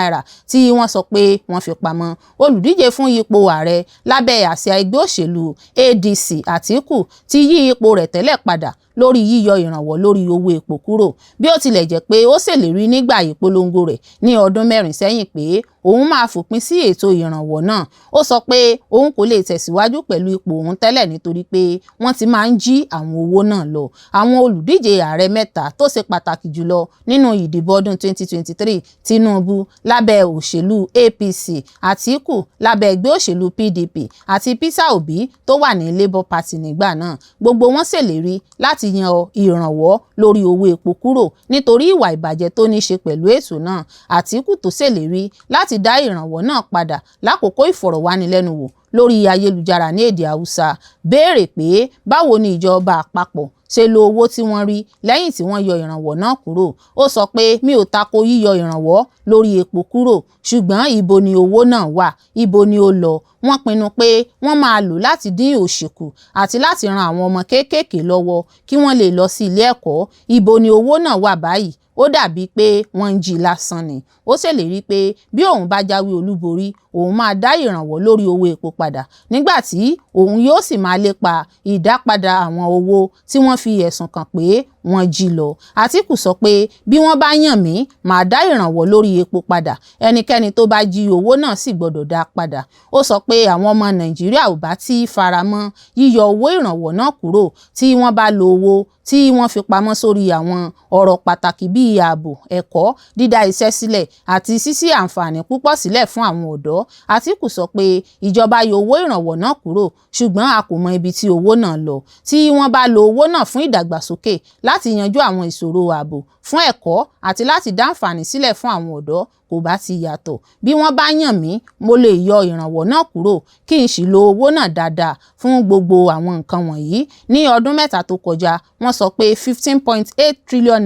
tí wọ́n sọ pé wọ́n fi pamọ́. Olùdíje fún ipò ààrẹ lábẹ́ àsíá ẹgbẹ́ òṣèlú ADC, Àtíkù, ti yí ipò rẹ̀ tẹ́lẹ̀ padà lórí yíyọ ìrànwọ́ lórí owó epo kúrò, bí ó tilẹ̀ jẹ́ pé ó ṣèlérí nígbà ìpolongo rẹ̀ ní ọdún 4 sẹ́yìn pé òun máa fòpin sí ètò ìrànwọ́ náà. Ó sọ pé òun kò lè tẹ̀síwájú pẹ̀lú ipò òun tẹ́lẹ̀ nítorí pé wọ́n ti máa ń jí àwọn owó náà lọ. Àwọn olùdíje ààrẹ mẹ́ta tó ṣe pàtàkì jùlọ nínú ìdìbò ọdún 2023, Tinubu lábẹ́ òṣèlú APC, Àtíkù lábẹ́ ẹgbẹ́ òṣèlú PDP àti Peter Obi tó wà ní Labour Party nígbà náà, gbogbo wọn ṣèlérí láti yan ìrànwọ́ lórí owó epo kúrò nítorí ìwà ìbàjẹ́ tó ní ṣe pẹ̀lú ètò náà. Àtíkù tó ṣèlérí láti dá ìrànwọ́ náà padà lákòókò ìfọ̀rọ̀wánilẹ́nuwò lórí ayélujára ní èdè Haúsá, béèrè pé báwo ni ìjọba àpapọ̀ ṣe lo owó tí wọ́n rí lẹ́yìn tí wọ́n yọ ìrànwọ́ náà kúrò. Ó sọ pé, "Mi ò tako yíyọ ìrànwọ́ lórí epo kúrò, ṣùgbọ́n ibo ni owó náà wà? Ibo ni ó lọ? Wọ́n pinnu pé wọ́n máa lò láti dín òṣì kù àti láti ran àwọn ọmọ kéékèèké lọ́wọ́ kí wọ́n lè lọ sí ilé ẹ̀kọ́. Ibo ni owó náà wà báyìí? Ó dàbíi pé wọ́n ń jí i lásán ni." Ó ṣèlérí pé bí òun bá jáwé olúborí, òun máa dá ìrànwọ́ lórí owó epo padà, nígbà tí òun yóò sì máa lépa ìdápadà àwọn owó tí wọ́n fi ẹ̀sùn kàn pé wọ́n jí lọ. Àtíkù sọ pé, "Bí wọ́n bá yàn mí, màá dá ìrànwọ́ lórí epo padà. Ẹnikẹ́ni tó bá jí owó náà sì gbọ́dọ̀ dá a padà." Ó sọ pé àwọn ọmọ Nàìjíríà ò bá tí fara mọ́ yíyọ owó ìrànwọ́ náà kúrò tí wọ́n bá lo owó tí wọ́n fi pamọ́ sórí àwọn ọ̀rọ̀ pàtàkì bíi ààbò, ẹ̀kọ́, dídá iṣẹ́ sílẹ̀ àti ṣíṣí àǹfààní púpọ̀ sílẹ̀ fún àwọn ọ̀dọ́. Àtíkù sọ pé ìjọba yọ owó ìrànwọ́ náà kúrò, ṣùgbọ́n a kò mọ ibi tí owó náà lọ. Tí wọ́n bá lo owó náà fún ìdàgbàsókè, láti yanjú àwọn ìṣòro ààbò, fún ẹ̀kọ́ àti láti dá àǹfààní sílẹ̀ fún àwọn ọ̀dọ́, kò bá ti yàtọ̀. Bí wọ́n bá yàn mí, mo lè yọ ìrànwọ́ náà kúrò kí n sì lo owó náà dáadáa fún gbogbo àwọn nǹkan wọ̀nyí. Ní ọdún 3 tó kọjá, wọ́n sọ pé ₦15.8 trillion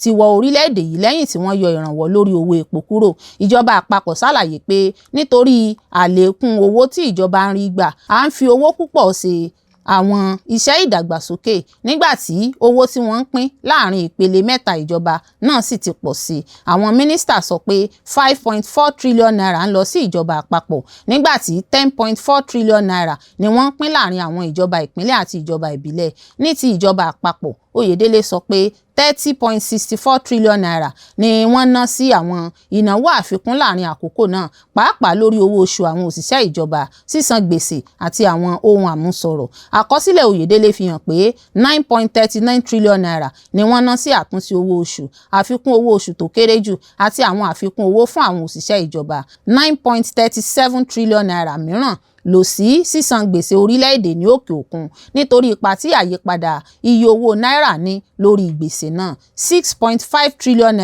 ti wọ orílẹ̀-èdè yìí lẹ́yìn tí wọ́n yọ ìrànwọ́ lórí owó epo kúrò. Ìjọba àpapọ̀ ṣàlàyé pé nítorí àlékún owó tí ìjọba ń rí gbà, à ń fi owó púpọ̀ ṣe àwọn iṣẹ́ ìdàgbàsókè, nígbà tí owó tí wọ́n ń pín láàrin ìpele mẹ́ta ìjọba náà sì ti pọ̀ sí i. Àwọn mínísítà sọ pé ₦5.4 trillion ń lọ sí ìjọba àpapọ̀, nígbà tí ₦10.4 trillion ni wọ́n ń pín láàrin àwọn ìjọba ìpínlẹ̀ àti ìjọba ìbílẹ̀. Ní ti ìjọba àpapọ̀, Oyèdélé sọ pé ₦30.64 trillion ni wọ́n ná sí àwọn ìnáwó àfikún láàrin àkókò náà, pàápàá lórí owó oṣù àwọn òṣìṣẹ́ ìjọba, sísan gbèsè àti àwọn ohun àmúṣọrọ̀. Àkọsílẹ̀ Oyèdélé fi hàn pé ₦9.39 trillion ni wọ́n ná sí àtúnṣe owó oṣù, àfikún owó oṣù tó kéré jù àti àwọn àfikún owó fún àwọn òṣìṣẹ́ ìjọba. ₦9.37 trillion mìíràn lọ sí sísan gbèsè orílẹ̀-èdè ní òkè òkun nítorí ipa tí àyípadà iye owó náírà ní lórí gbèsè náà. ₦6.5 trillion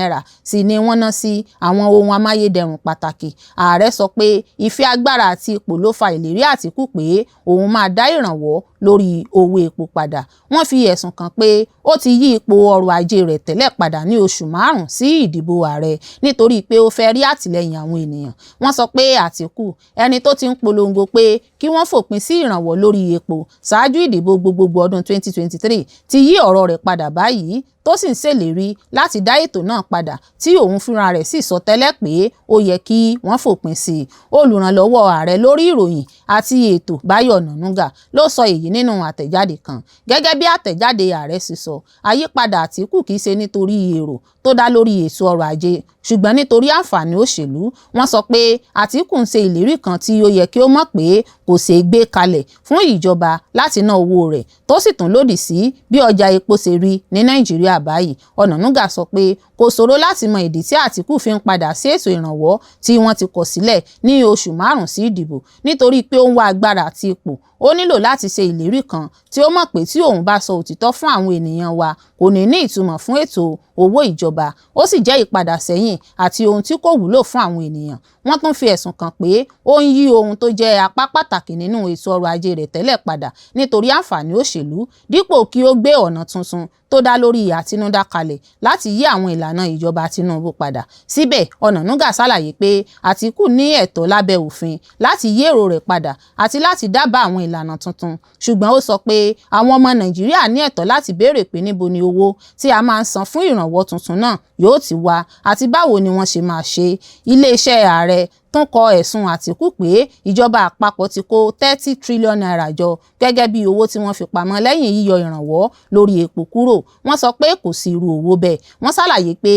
sì ni wọ́n ná sí àwọn ohun amáyédẹrùn pàtàkì. Ààrẹ sọ pé ìfẹ́ agbára àti ipò ló fa ìlérí Àtíkù pé òun máa dá ìrànwọ́ lórí owó epo padà. Wọ́n fi ẹ̀sùn kàn pé ó ti yí ipò ọrọ̀ ajé rẹ̀ tẹ́lẹ̀ padà ní oṣù 5 sí ìdìbò ààrẹ nítorí pé ó fẹ́ rí àtìlẹ́yìn àwọn ènìyàn. Wọ́n sọ pé Àtíkù, ẹni tó ti ń polongo pé kí wọ́n fòpin sí ìrànwọ́ lórí epo ṣáájú ìdìbò gbogbogbò ọdún 2023, ti yí ọ̀rọ̀ rẹ̀ padà báyìí, tó sì ń ṣèlérí láti dá ètò náà padà tí òun fúnra rẹ̀ sì sọ tẹ́lẹ̀ pé ó yẹ kí wọ́n fòpin sí i. Olùrànlọ́wọ́ ààrẹ lórí ìròyìn àti ètò Báyọ̀ Ọ̀nànúgà ló sọ èyí nínú àtẹ̀jáde kan. Gẹ́gẹ́ bí àtẹ̀jáde ààrẹ ṣe sọ, àyípadà Àtíkù kìí ṣe nítorí èrò tó dá lórí ètò ọrọ̀ ajé, ṣùgbọ́n nítorí àǹfààní òṣèlú. Wọ́n sọ pé Àtíkù ń ṣe ìlérí kan tí ó yẹ kí ó mọ̀ pé kò ṣeé gbé kalẹ̀ fún ìjọba láti ná owó rẹ̀, tó sì tún lòdì sí bí ọjà epo ṣe rí ní Nàìjíríà báyìí. Ọ̀nànúgà sọ pé kò ṣòro láti mọ ìdí tí Àtíkù fi ń padà sí ètò ìrànwọ́ tí wọ́n ti kọ̀ sílẹ̀ ní oṣù 5 sí ìdìbò, nítorí pé ó ń wá agbára àti ipò. Ó nílò láti ṣe ìlérí kan tí ó mọ̀ pé tí òun bá sọ òtítọ́ fún àwọn ènìyàn wa kò ní ní ìtumọ̀ fún ètò owó ìjọba, ó sì jẹ́ ìpadà sẹ́yìn àti ohun tí kò wúlò fún àwọn ènìyàn. Wọ́n tún fi ẹ̀sùn kàn pé ó ń yí ohun tó jẹ́ apá pàtàkì nínú ètò ọrọ̀ ajé rẹ̀ tẹ́lẹ̀ padà nítorí àǹfààní òṣèlú, dípò kí ó gbé ọ̀nà tuntun tó dá lórí àtinúdá kalẹ̀ láti yí àwọn ìlànà ìjọba Tinubu padà. Síbẹ̀, Ọ̀nànúgà ṣàlàyé pé Àtíkù ní ẹ̀tọ́ lábẹ́ òfin láti yí èrò rẹ̀ padà àti láti dábàá àwọn ìlànà tuntun, ṣùgbọ́n ó sọ pé àwọn ọmọ Nàìjíríà ní ẹ̀tọ́ láti béèrè pé níbo ni owó tí a máa ń san fún ìrànwọ́ tuntun náà yóò ti wá àti báwo ni wọ́n ṣe máa ṣe. Ilé-iṣẹ́ ààrẹ tún kọ ẹ̀sùn Àtíkù pé ìjọba àpapọ̀ ti kó ₦30 trillion jọ gẹ́gẹ́ bí owó tí wọ́n fi pamọ́ lẹ́yìn yíyọ ìrànwọ́ lórí epo kúrò. Wọ́n sọ pé kò sí irú owó bẹ́ẹ̀. Wọ́n ṣàlàyé pé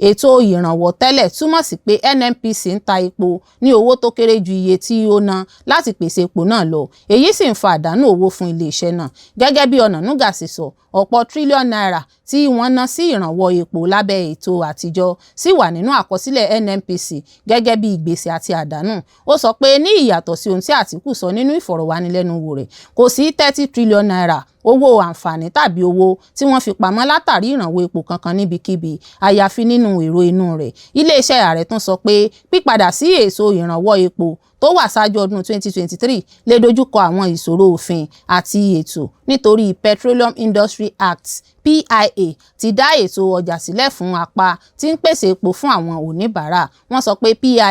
ètò ìrànwọ́ tẹ́lẹ̀ túmọ̀ sí pé NNPC ń ta epo ní owó tó kéré ju iye tí ó ná láti pèsè epo náà lọ, èyí sì ń fa àdánù owó fún ilé-iṣẹ́ náà. Gẹ́gẹ́ bí Ọ̀nànúgà ṣe sọ, ọ̀pọ̀ tírílíọ̀nù náírà tí wọ́n ná sí ìrànwọ́ epo lábẹ́ ètò àtijọ́ sì wà nínú àkọsílẹ̀ NNPC gẹ́gẹ́ bí gbèsè àti àdánù. Ó sọ pé ní ìyàtọ̀ sí ohun tí Àtíkù sọ nínú ìfọ̀rọ̀wánilẹ́nuwò rẹ̀, kò sí ₦30 trillion owó àǹfààní tàbí owó tí wọ́n fi pamọ́ látàrí ìrànwọ́ epo kankan níbikíbi àyàfi nínú èrò inú rẹ̀. Ilé-iṣẹ́ ààrẹ tún sọ pé pípadà sí ètò ìrànwọ́ epo tó wà ṣáájú ọdún 2023 lè dojúkọ àwọn ìṣòro òfin àti ètò nítorí Petroleum Industry Act PIA ti dá ètò ọjà sílẹ̀ fún apá tí ń pèsè epo fún àwọn oníbàárà. Wọ́n sọ pé PIA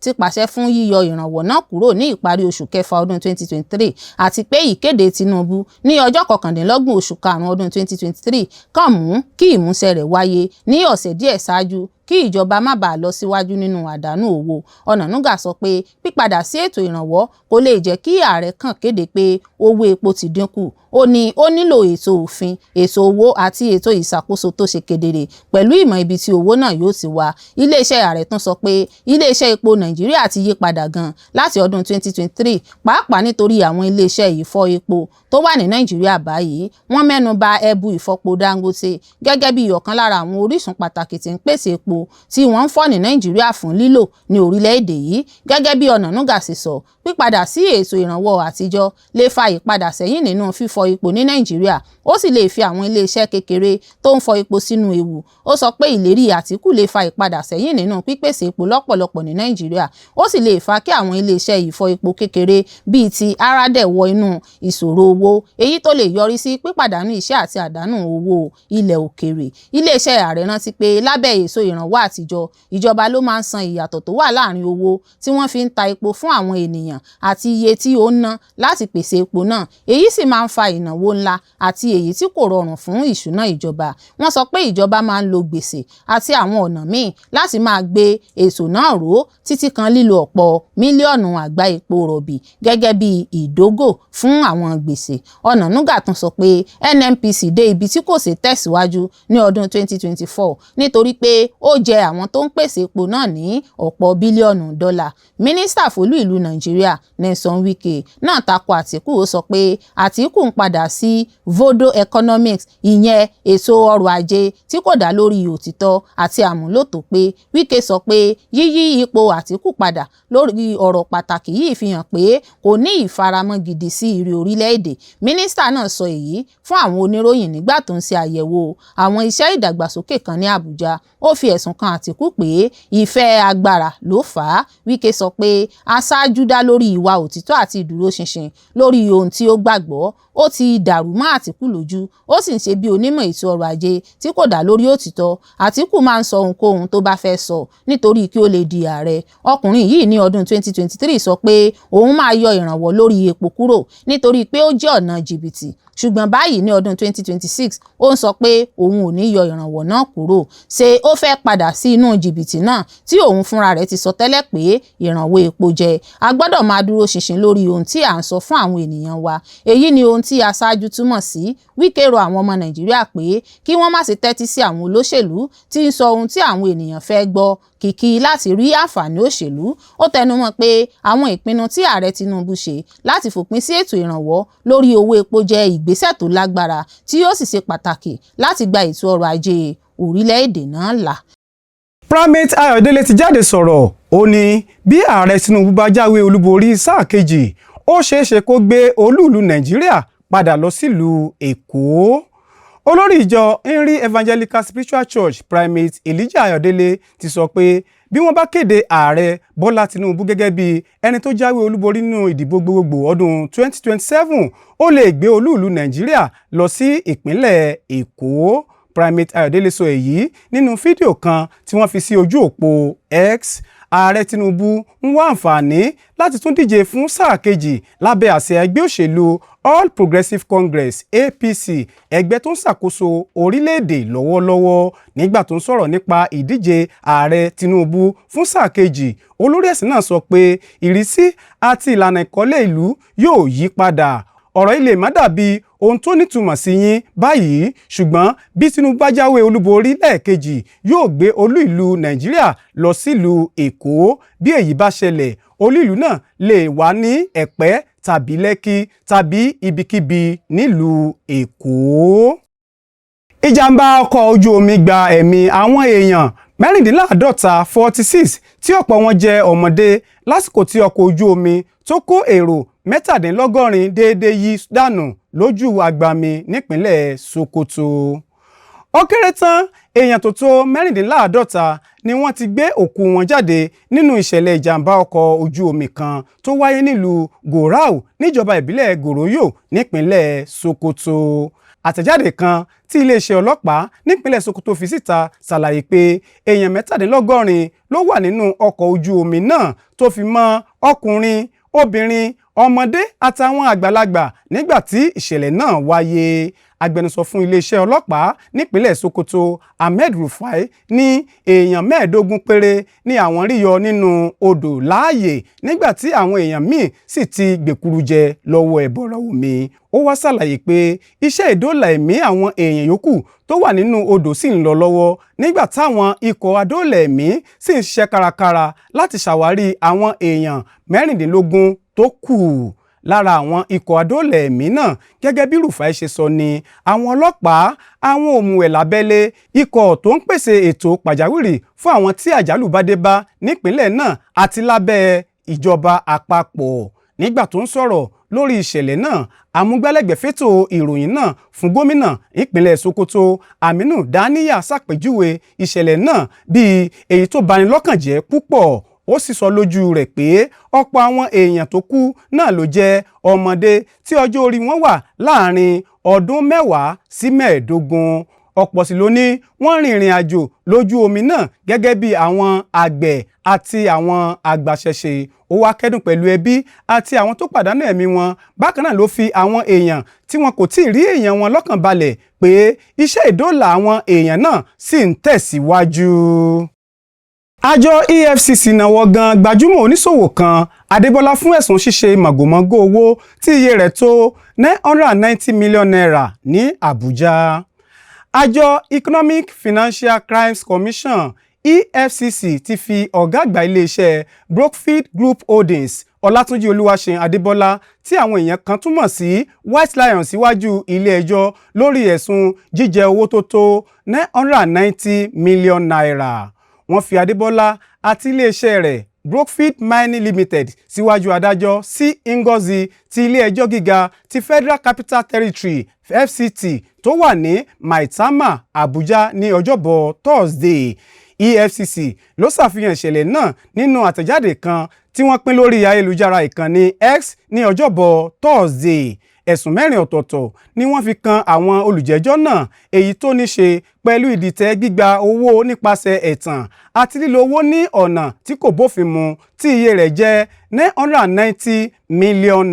ti pàṣẹ fún yíyọ ìrànwọ́ náà kúrò ní ìparí oṣù kẹfà ọdún 2023 àti pé ìkéde Tinubu ní ọjọ́ 29 oṣù karùn-ún ọdún 2023 kàn mú kí ìmúṣẹ rẹ̀ wáyé ní ọ̀sẹ̀ díẹ̀ ṣáájú kí ìjọba má bàa lọ síwájú nínú àdánù owó. Ọ̀nànúgà sọ pé pípadà sí ètò ìrànwọ́ kò lè jẹ́ kí ààrẹ kàn kéde pé owó epo ti dínkù. Ó ní ó nílò ètò òfin, ètò owó àti ètò ìṣàkóso tó ṣe kedere pẹ̀lú ìmọ̀ ibi tí owó náà yóò ti wá. Iléeṣẹ́ ààrẹ tún sọ pé iléeṣẹ́ epo Nàìjíríà ti yí padà gan láti ọdún 2023, pàápàá nítorí àwọn iléeṣẹ́ ìfọ epo tó wà ní Nàìjíríà báyìí. Wọ́n mẹ́nu bà ẹbu ìfọpo Dangote gẹ́gẹ́ bí ọ̀kan lára àwọn orísun pàtàkì tí ń pèsè epo tí wọ́n ń fọ̀ ní Nàìjíríà fún lílò ní orílẹ̀-èdè yìí. Gẹ́gẹ́ bí Ọ̀nànúgà ṣe sọ, pípadà sí ètò ìrànwọ́ àtijọ́ lè fa ìpadà sẹ́yìn nínú fífọ epo ní Nàìjíríà, ó sì lè fi àwọn iléeṣẹ́ kékeré tó ń fọ epo sínú ewu. Ó sọ pé ìlérí Àtíkù lè fa ìpadà sẹ́yìn nínú pípèsè epo lọ́pọ̀lọpọ̀ ní Nàìjíríà, ó sì lè fa kí àwọn iléeṣẹ́ ìfọ epo kékeré bíi ti Aradel wọ inú ìṣòro owó, èyí tó lè yọrí sí pípàdánù iṣẹ́ àti àdánù owó ilẹ̀ òkèèrè. Iléeṣẹ́ ààrẹ rántí pé lábẹ́ ètò ìrànwọ́ àtijọ́, ìjọba ló máa ń san ìyàtọ̀ tó wà láàrin owó tí wọ́n fi ń ta epo fún àwọn ènìyàn àti iye tí ó ń ná láti pèsè epo náà, èyí sì máa ń fa ìnáwó ńlá àti èyí tí kò rọrùn fún ìṣúná ìjọba. Wọ́n sọ pé ìjọba máa ń lo gbèsè àti àwọn ọ̀nà míì láti máa gbé ètò náà ró, títí kan lílo ọ̀pọ̀ mílíọ̀nù àgbá epo rọ̀bì gẹ́gẹ́ bí ìdógò fún àwọn gbèsè. Ọ̀nànúgà tún sọ pé NNPC dé ibi tí kò ṣeé tẹ̀síwájú ní ọdún 2024 nítorí pé ó jẹ àwọn tó ń pèsè epo náà ní ọ̀pọ̀ bílíọ̀nù dọ́là. Mínísítà fólú ìlú Nàìjíríà Nyesom Wike náà tako Àtíkù. Ó sọ pé Àtíkù ń padà sí voodoo economics, ìyẹn ètò ọrọ̀ ajé tí kò dá lórí òtítọ́ àti àmúlò tó pé. Wike sọ pé yíyí ipò Àtíkù padà lórí ọ̀rọ̀ pàtàkì yìí fi hàn pé kò ní ìfaramọ́ gidi sí ire orílẹ̀-èdè. Mínísítà náà sọ èyí fún àwọn oníròyìn nígbà tó ń ṣe àyẹ̀wò àwọn iṣẹ́ ìdàgbàsókè kan ní Àbújá. Ó fi ẹ̀sùn kan Àtíkù pé ìfẹ́ agbára ló fà á. Wike sọ pé aṣáájú dá lórí ìwà òtítọ́ àti ìdúróṣinṣin lórí ohun tí ó gbàgbọ́. Ó ti dàrú mọ́ Àtíkù lójú, ó sì ń ṣe bí onímọ̀ ètò ọrọ̀ ajé tí kò dá lórí òtítọ́. Àtíkù máa ń sọ ohunkóhun tó bá fẹ́ sọ nítorí kí ó lè di ààrẹ. Ọkùnrin yìí ní ọdún 2023 sọ pé òun máa yọ ìrànwọ́ lórí epo kúrò nítorí pé ó jẹ́ ọ̀nà jìbìtì, ṣùgbọ́n báyìí ní ọdún 2026, ó ń sọ pé òun ò ní yọ ìrànwọ́ náà kúrò. Ṣé ó fẹ́ padà sí inú jìbìtì náà tí òun fúnra rẹ̀ ti sọ tẹ́lẹ̀ pé ìrànwọ́ epo jẹ́? A gbọ́dọ̀ máa dúró ṣinṣin lórí ohun tí à ń sọ fún àwọn ènìyàn wa. Èyí ni ohun tí aṣáájú túmọ̀ sí. Wike rọ àwọn ọmọ Nàìjíríà pé kí wọ́n má ṣe tẹ́tí sí àwọn olóṣèlú tí ń sọ ohun tí àwọn ènìyàn fẹ́ gbọ́ kìkì láti rí àǹfààní òṣèlú. Ó tẹnumọ́ pé àwọn ìpinnu tí ààrẹ Tinubu ṣe láti fòpin sí ètò ìrànwọ́ lórí owó epo jẹ́ ìgbésẹ̀ tó lágbára tí yóò sì ṣe pàtàkì láti gba ètò ọrọ̀ ajé orílẹ̀-èdè náà là. Primate Ayọ̀délé ti jáde sọ̀rọ̀. Ó ní bí ààrẹ Tinubu bá jáwé olúborí sáà kejì, ó ṣeéṣe kó gbé olúùlú Nàìjíríà padà lọ sílùú Èkó. Olórí ìjọ Henry Evangelical Spiritual Church, Primate Elijah Ayọ̀délé, ti sọ pé bí wọ́n bá kéde ààrẹ Bọ́lá Tinubu gẹ́gẹ́ bí ẹni tó jáwé olúborí nínú ìdìbò gbogbogbò ọdún 2027, ó lè gbé olúùlú Nàìjíríà lọ sí ìpínlẹ̀ Èkó. Primate Ayọ̀délé sọ èyí nínú fídíò kan tí wọ́n fi sí ojú òpó X. Ààrẹ Tinubu ń wá àǹfààní láti tún díje fún sáà kejì lábẹ́ àsíá ẹgbẹ́ òṣèlú All Progressives Congress, APC, ẹgbẹ́ tó ń ṣàkóso orílẹ̀-èdè lọ́wọ́lọ́wọ́. Nígbà tó ń sọ̀rọ̀ nípa ìdíje ààrẹ Tinubu fún sáà kejì, olórí ẹ̀sìn náà sọ pé ìrísí àti ìlànà ìkọ́lé ìlú yóò yí padà. Ọ̀rọ̀ yìí lè má dàbí ohun tó nítumọ̀ sí yín báyìí, ṣùgbọ́n bí Tinubu bá jáwé olúborí lẹ́ẹ̀kejì, yóò gbé olú ìlú Nàìjíríà lọ sílùú Èkó. Bí èyí bá ṣẹlẹ̀, olú ìlú náà lè wà ní Ẹ̀pẹ́ tàbí Lẹ́kì tàbí ibikíbi nílùú Èkó. Ìjàmbá ọkọ̀ ojú omi gba ẹ̀mí àwọn èèyàn 46, 46, tí ọ̀pọ̀ wọn jẹ́ ọmọdé, lásìkò tí ọkọ̀ ojú omi tó kó èrò 87 déédéé yí dànù lójú agbami nípínlẹ̀ Sokoto. Ó kéré tán, èèyàn tó tó 46 ni wọ́n ti gbé òkú wọn jáde nínú ìṣẹ̀lẹ̀ ìjàmbá ọkọ̀ ojú omi kan tó wáyé nílùú Gorau, níjọba ìbílẹ̀ Goronyo, nípínlẹ̀ Sokoto. Àtẹ̀jáde kan tí iléeṣẹ́ ọlọ́pàá nípínlẹ̀ Sokoto fi síta ṣàlàyé pé èèyàn 87 ló wà nínú ọkọ̀ ojú omi náà, tó fi mọ́ ọkùnrin, obìnrin, ọmọdé àtàwọn àgbàlagbà, nígbà tí ìṣẹ̀lẹ̀ náà wáyé. Agbẹnusọ fún iléeṣẹ́ ọlọ́pàá nípínlẹ̀ Sokoto, Ahmed Rufai, ní èèyàn 15 péré ni àwọn rí yọ nínú odò láàyè, nígbà tí àwọn èèyàn míì sì ti gbèkuru jẹ lọ́wọ́ ẹ̀bọ̀rọ̀ omi. Ó wá ṣàlàyé pé iṣẹ́ ìdóòlà ẹ̀mí àwọn èèyàn yòókù tó wà nínú odò sì ń lọ lọ́wọ́, nígbà táwọn ikọ̀ adóòlà ẹ̀mí sì ń ṣiṣẹ́ kárakára láti ṣàwárí àwọn èèyàn 16 tó kù. Lára àwọn ikọ̀ adóòlà ẹ̀mí náà, gẹ́gẹ́ bí Rufai ṣe sọ, ni àwọn ọlọ́pàá, àwọn òmùwẹ̀ lábẹ́lé, ikọ̀ tó ń pèsè ètò pàjáwìrì fún àwọn tí àjálù bá dé bá nípìnlẹ̀ náà àti lábẹ́ ìjọba àpapọ̀. Nígbà tó ń sọ̀rọ̀ lórí ìṣẹ̀lẹ̀ náà, amúgbálẹ́gbẹ̀ẹ́ fétò ìròyìn náà fún gómìnà ìpínlẹ̀ Sokoto, Aminu Daniya, ṣàpèjúwe ìṣẹ̀lẹ̀ náà bíi èyí tó bani lọ́kàn jẹ́ púpọ̀. Ó sì sọ lójú rẹ̀ pé ọ̀pọ̀ àwọn èèyàn tó kú náà ló jẹ́ ọmọdé tí ọjọ́ orí wọn wà láàrin ọdún 10 sí 15. Ọ̀pọ̀ sì ló ní wọ́n rin ìrìn àjò lójú omi náà gẹ́gẹ́ bí àwọn àgbẹ̀ àti àwọn agbaṣẹ́ṣe. Ó wá kẹ́dùn pẹ̀lú ẹbí àti àwọn tó pàdánù ẹ̀mí wọn. Bákan náà ló fi àwọn èèyàn tí wọn kò tíì rí èèyàn wọn lọ́kàn balẹ̀ pé iṣẹ́ ìdóòlà àwọn èèyàn náà sì ń tẹ̀síwájú. Àjọ EFCC náwó gan gbajúmọ̀ oníṣòwò kan, Adébọ́lá, fún ẹ̀sùn ṣíṣe màgòmágó owó tí iye rẹ̀ tó ₦990 million ní Àbújá. Àjọ Economic Financial Crimes Commission, EFCC, ti fi ọ̀gá àgbà iléeṣẹ́ Brookfield Group Holdings, Ọlátúnjí Olúwaṣeun Adébọ́lá, tí àwọn èèyàn kan tún mọ̀ sí White Lion, síwájú ilé-ẹjọ́ lórí ẹ̀sùn jíjẹ owó tó tó ₦990 million. Wọ́n fi Adébọ́lá àti iléeṣẹ́ rẹ̀ Brookfield Mining Limited síwájú adájọ́ C. Ngozi ti ilé-ẹjọ́ gíga ti Federal Capital Territory, FCT, tó wà ní Maitama, Abuja, ní ọjọ́bọ̀ Thursday. EFCC ló ṣàfihàn ìṣẹ̀lẹ̀ náà nínú àtẹ̀jáde kan tí wọ́n pín lórí ayélujára ìkànnì X ní ọjọ́bọ̀ Thursday. Ẹ̀sùn mẹ́rin ọ̀tọ̀ọ̀tọ̀ ni wọ́n fi kan àwọn olùjẹ́jọ́ náà, èyí tó ní ṣe pẹ̀lú ìdìtẹ̀ gbígba owó nípasẹ̀ ẹ̀tàn àti lílo owó ní ọ̀nà tí kò bófin mu, tí iye rẹ̀ jẹ́ ₦990 million.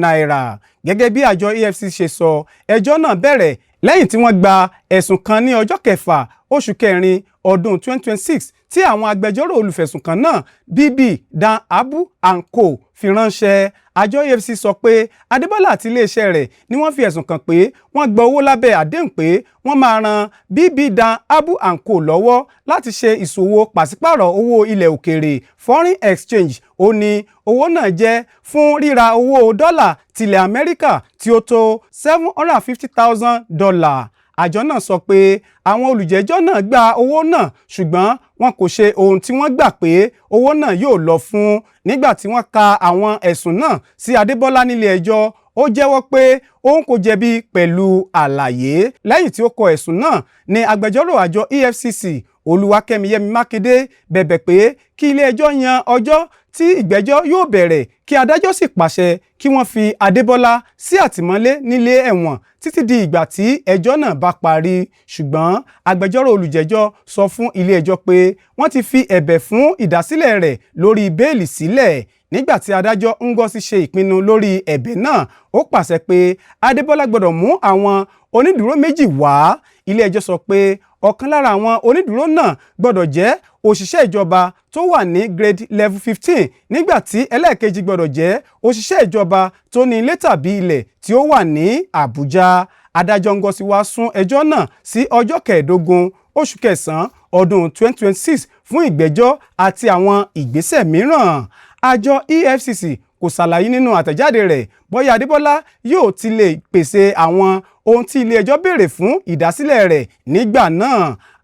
Gẹ́gẹ́ bí àjọ EFCC ṣe sọ, ẹjọ́ náà bẹ̀rẹ̀ lẹ́yìn tí wọ́n gba ẹ̀sùn kan ní ọjọ́ 6 oṣù kẹrin ọdún 2026, tí àwọn agbẹjọ́rò olùfẹ̀sùnkàn náà, BB Dan Abu and Co, fi ránṣẹ́. Àjọ EFCC sọ pé Adébọ́lá àti iléeṣẹ́ rẹ̀ ni wọ́n fi ẹ̀sùn kàn pé wọ́n gba owó lábẹ́ àdéhùn pé wọ́n máa ran BB Dan Abu and Co lọ́wọ́ láti ṣe ìṣòwò pàṣípàrọ̀ owó ilẹ̀ òkèèrè, foreign exchange. Ó ní owó náà jẹ́ fún ríra owó dọ́là tilẹ̀ Amẹ́ríkà tí ó tó $750,000. Àjọ náà sọ pé àwọn olùjẹ́jọ́ náà gba owó náà, ṣùgbọ́n wọn kò ṣe ohun tí wọ́n gbà pé owó náà yóò lọ fún. Nígbà tí wọ́n ka àwọn ẹ̀sùn náà sí Adébọ́lá nílé ẹjọ́, ó jẹ́wọ́ pé òun kò jẹ̀bi pẹ̀lú àlàyé. Lẹ́yìn tí ó kọ ẹ̀sùn náà ní agbẹjọ́rò àjọ EFCC, Olúwakẹ́mi Yẹmi Mákindé, bẹ̀bẹ̀ pé kí ilé-ẹjọ́ yan ọjọ́ tí ìgbẹ́jọ́ yóò bẹ̀rẹ̀, kí adájọ́ sì pàṣẹ kí wọ́n fi Adébọ́lá sí àtìmọ́lé nílé ẹ̀wọ̀n títí di ìgbà tí ẹjọ́ náà bá parí. Ṣùgbọ́n agbẹjọ́rò olùjẹ́jọ́ sọ fún ilé-ẹjọ́ pé wọ́n ti fi ẹ̀bẹ̀ fún ìdásílẹ̀ rẹ̀ lórí bẹ́ẹ̀lì sílẹ̀. Nígbà tí adájọ́ Ngozi ṣe ìpinnu lórí ẹ̀bẹ̀ náà, ó pàṣẹ pé Adébọ́lá gbọ́dọ̀ mú àwọn onídùúró méjì wá. Ilé-ẹjọ́ sọ pé ọ̀kan lára àwọn onídùúró náà gbọ́dọ̀ jẹ́ òṣìṣẹ́ ìjọba tó wà ní grade level 15, nígbà tí ẹlẹ́ẹ̀kejì gbọ́dọ̀ jẹ́ òṣìṣẹ́ ìjọba tó ní ilé tàbí ilẹ̀ tí ó wà ní Àbújá. Adájọ́ Ngozi wá sún ẹjọ́ náà sí ọjọ́ 15 oṣù kẹsàn-án ọdún 2026 fún ìgbẹ́jọ́ àti àwọn ìgbésẹ̀ mìíràn. Àjọ EFCC kò ṣàlàyé nínú àtẹ̀jáde rẹ̀ bóyá Adébọ́lá yóò ti lè pèsè àwọn ohun tí ilé-ẹjọ́ béèrè fún ìdásílẹ̀ rẹ̀ nígbà náà.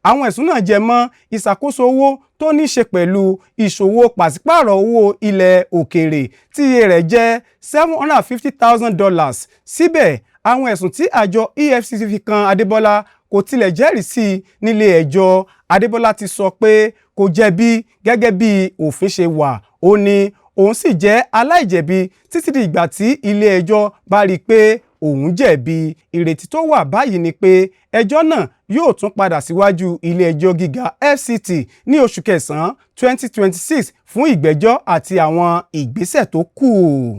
Àwọn ẹ̀sùn náà jẹ mọ́ ìṣàkóso owó tó ní ṣe pẹ̀lú ìṣòwò pàṣípààrọ̀ owó ilẹ̀ òkèèrè tí iye rẹ̀ jẹ́ $750,000. Síbẹ̀, àwọn ẹ̀sùn tí àjọ EFCC fi kan Adébọ́lá kò tilẹ̀ jẹ́rìí sí nílé ẹjọ́. Adébọ́lá ti sọ pé kò jẹ̀bi gẹ́gẹ́ bí òfin ṣe wà. Ó ní òun sì jẹ́ aláìjẹ̀bi títí di ìgbà tí ilé ẹjọ́ bá rí i pé òun jẹ̀bi. Ìrètí tó wà báyìí ni pé ẹjọ́ náà yóò tún padà síwájú ilé ẹjọ́ gíga FCT ní oṣù kẹsàn-án 2026 fún ìgbẹ́jọ́ àti àwọn ìgbésẹ̀ tó kù.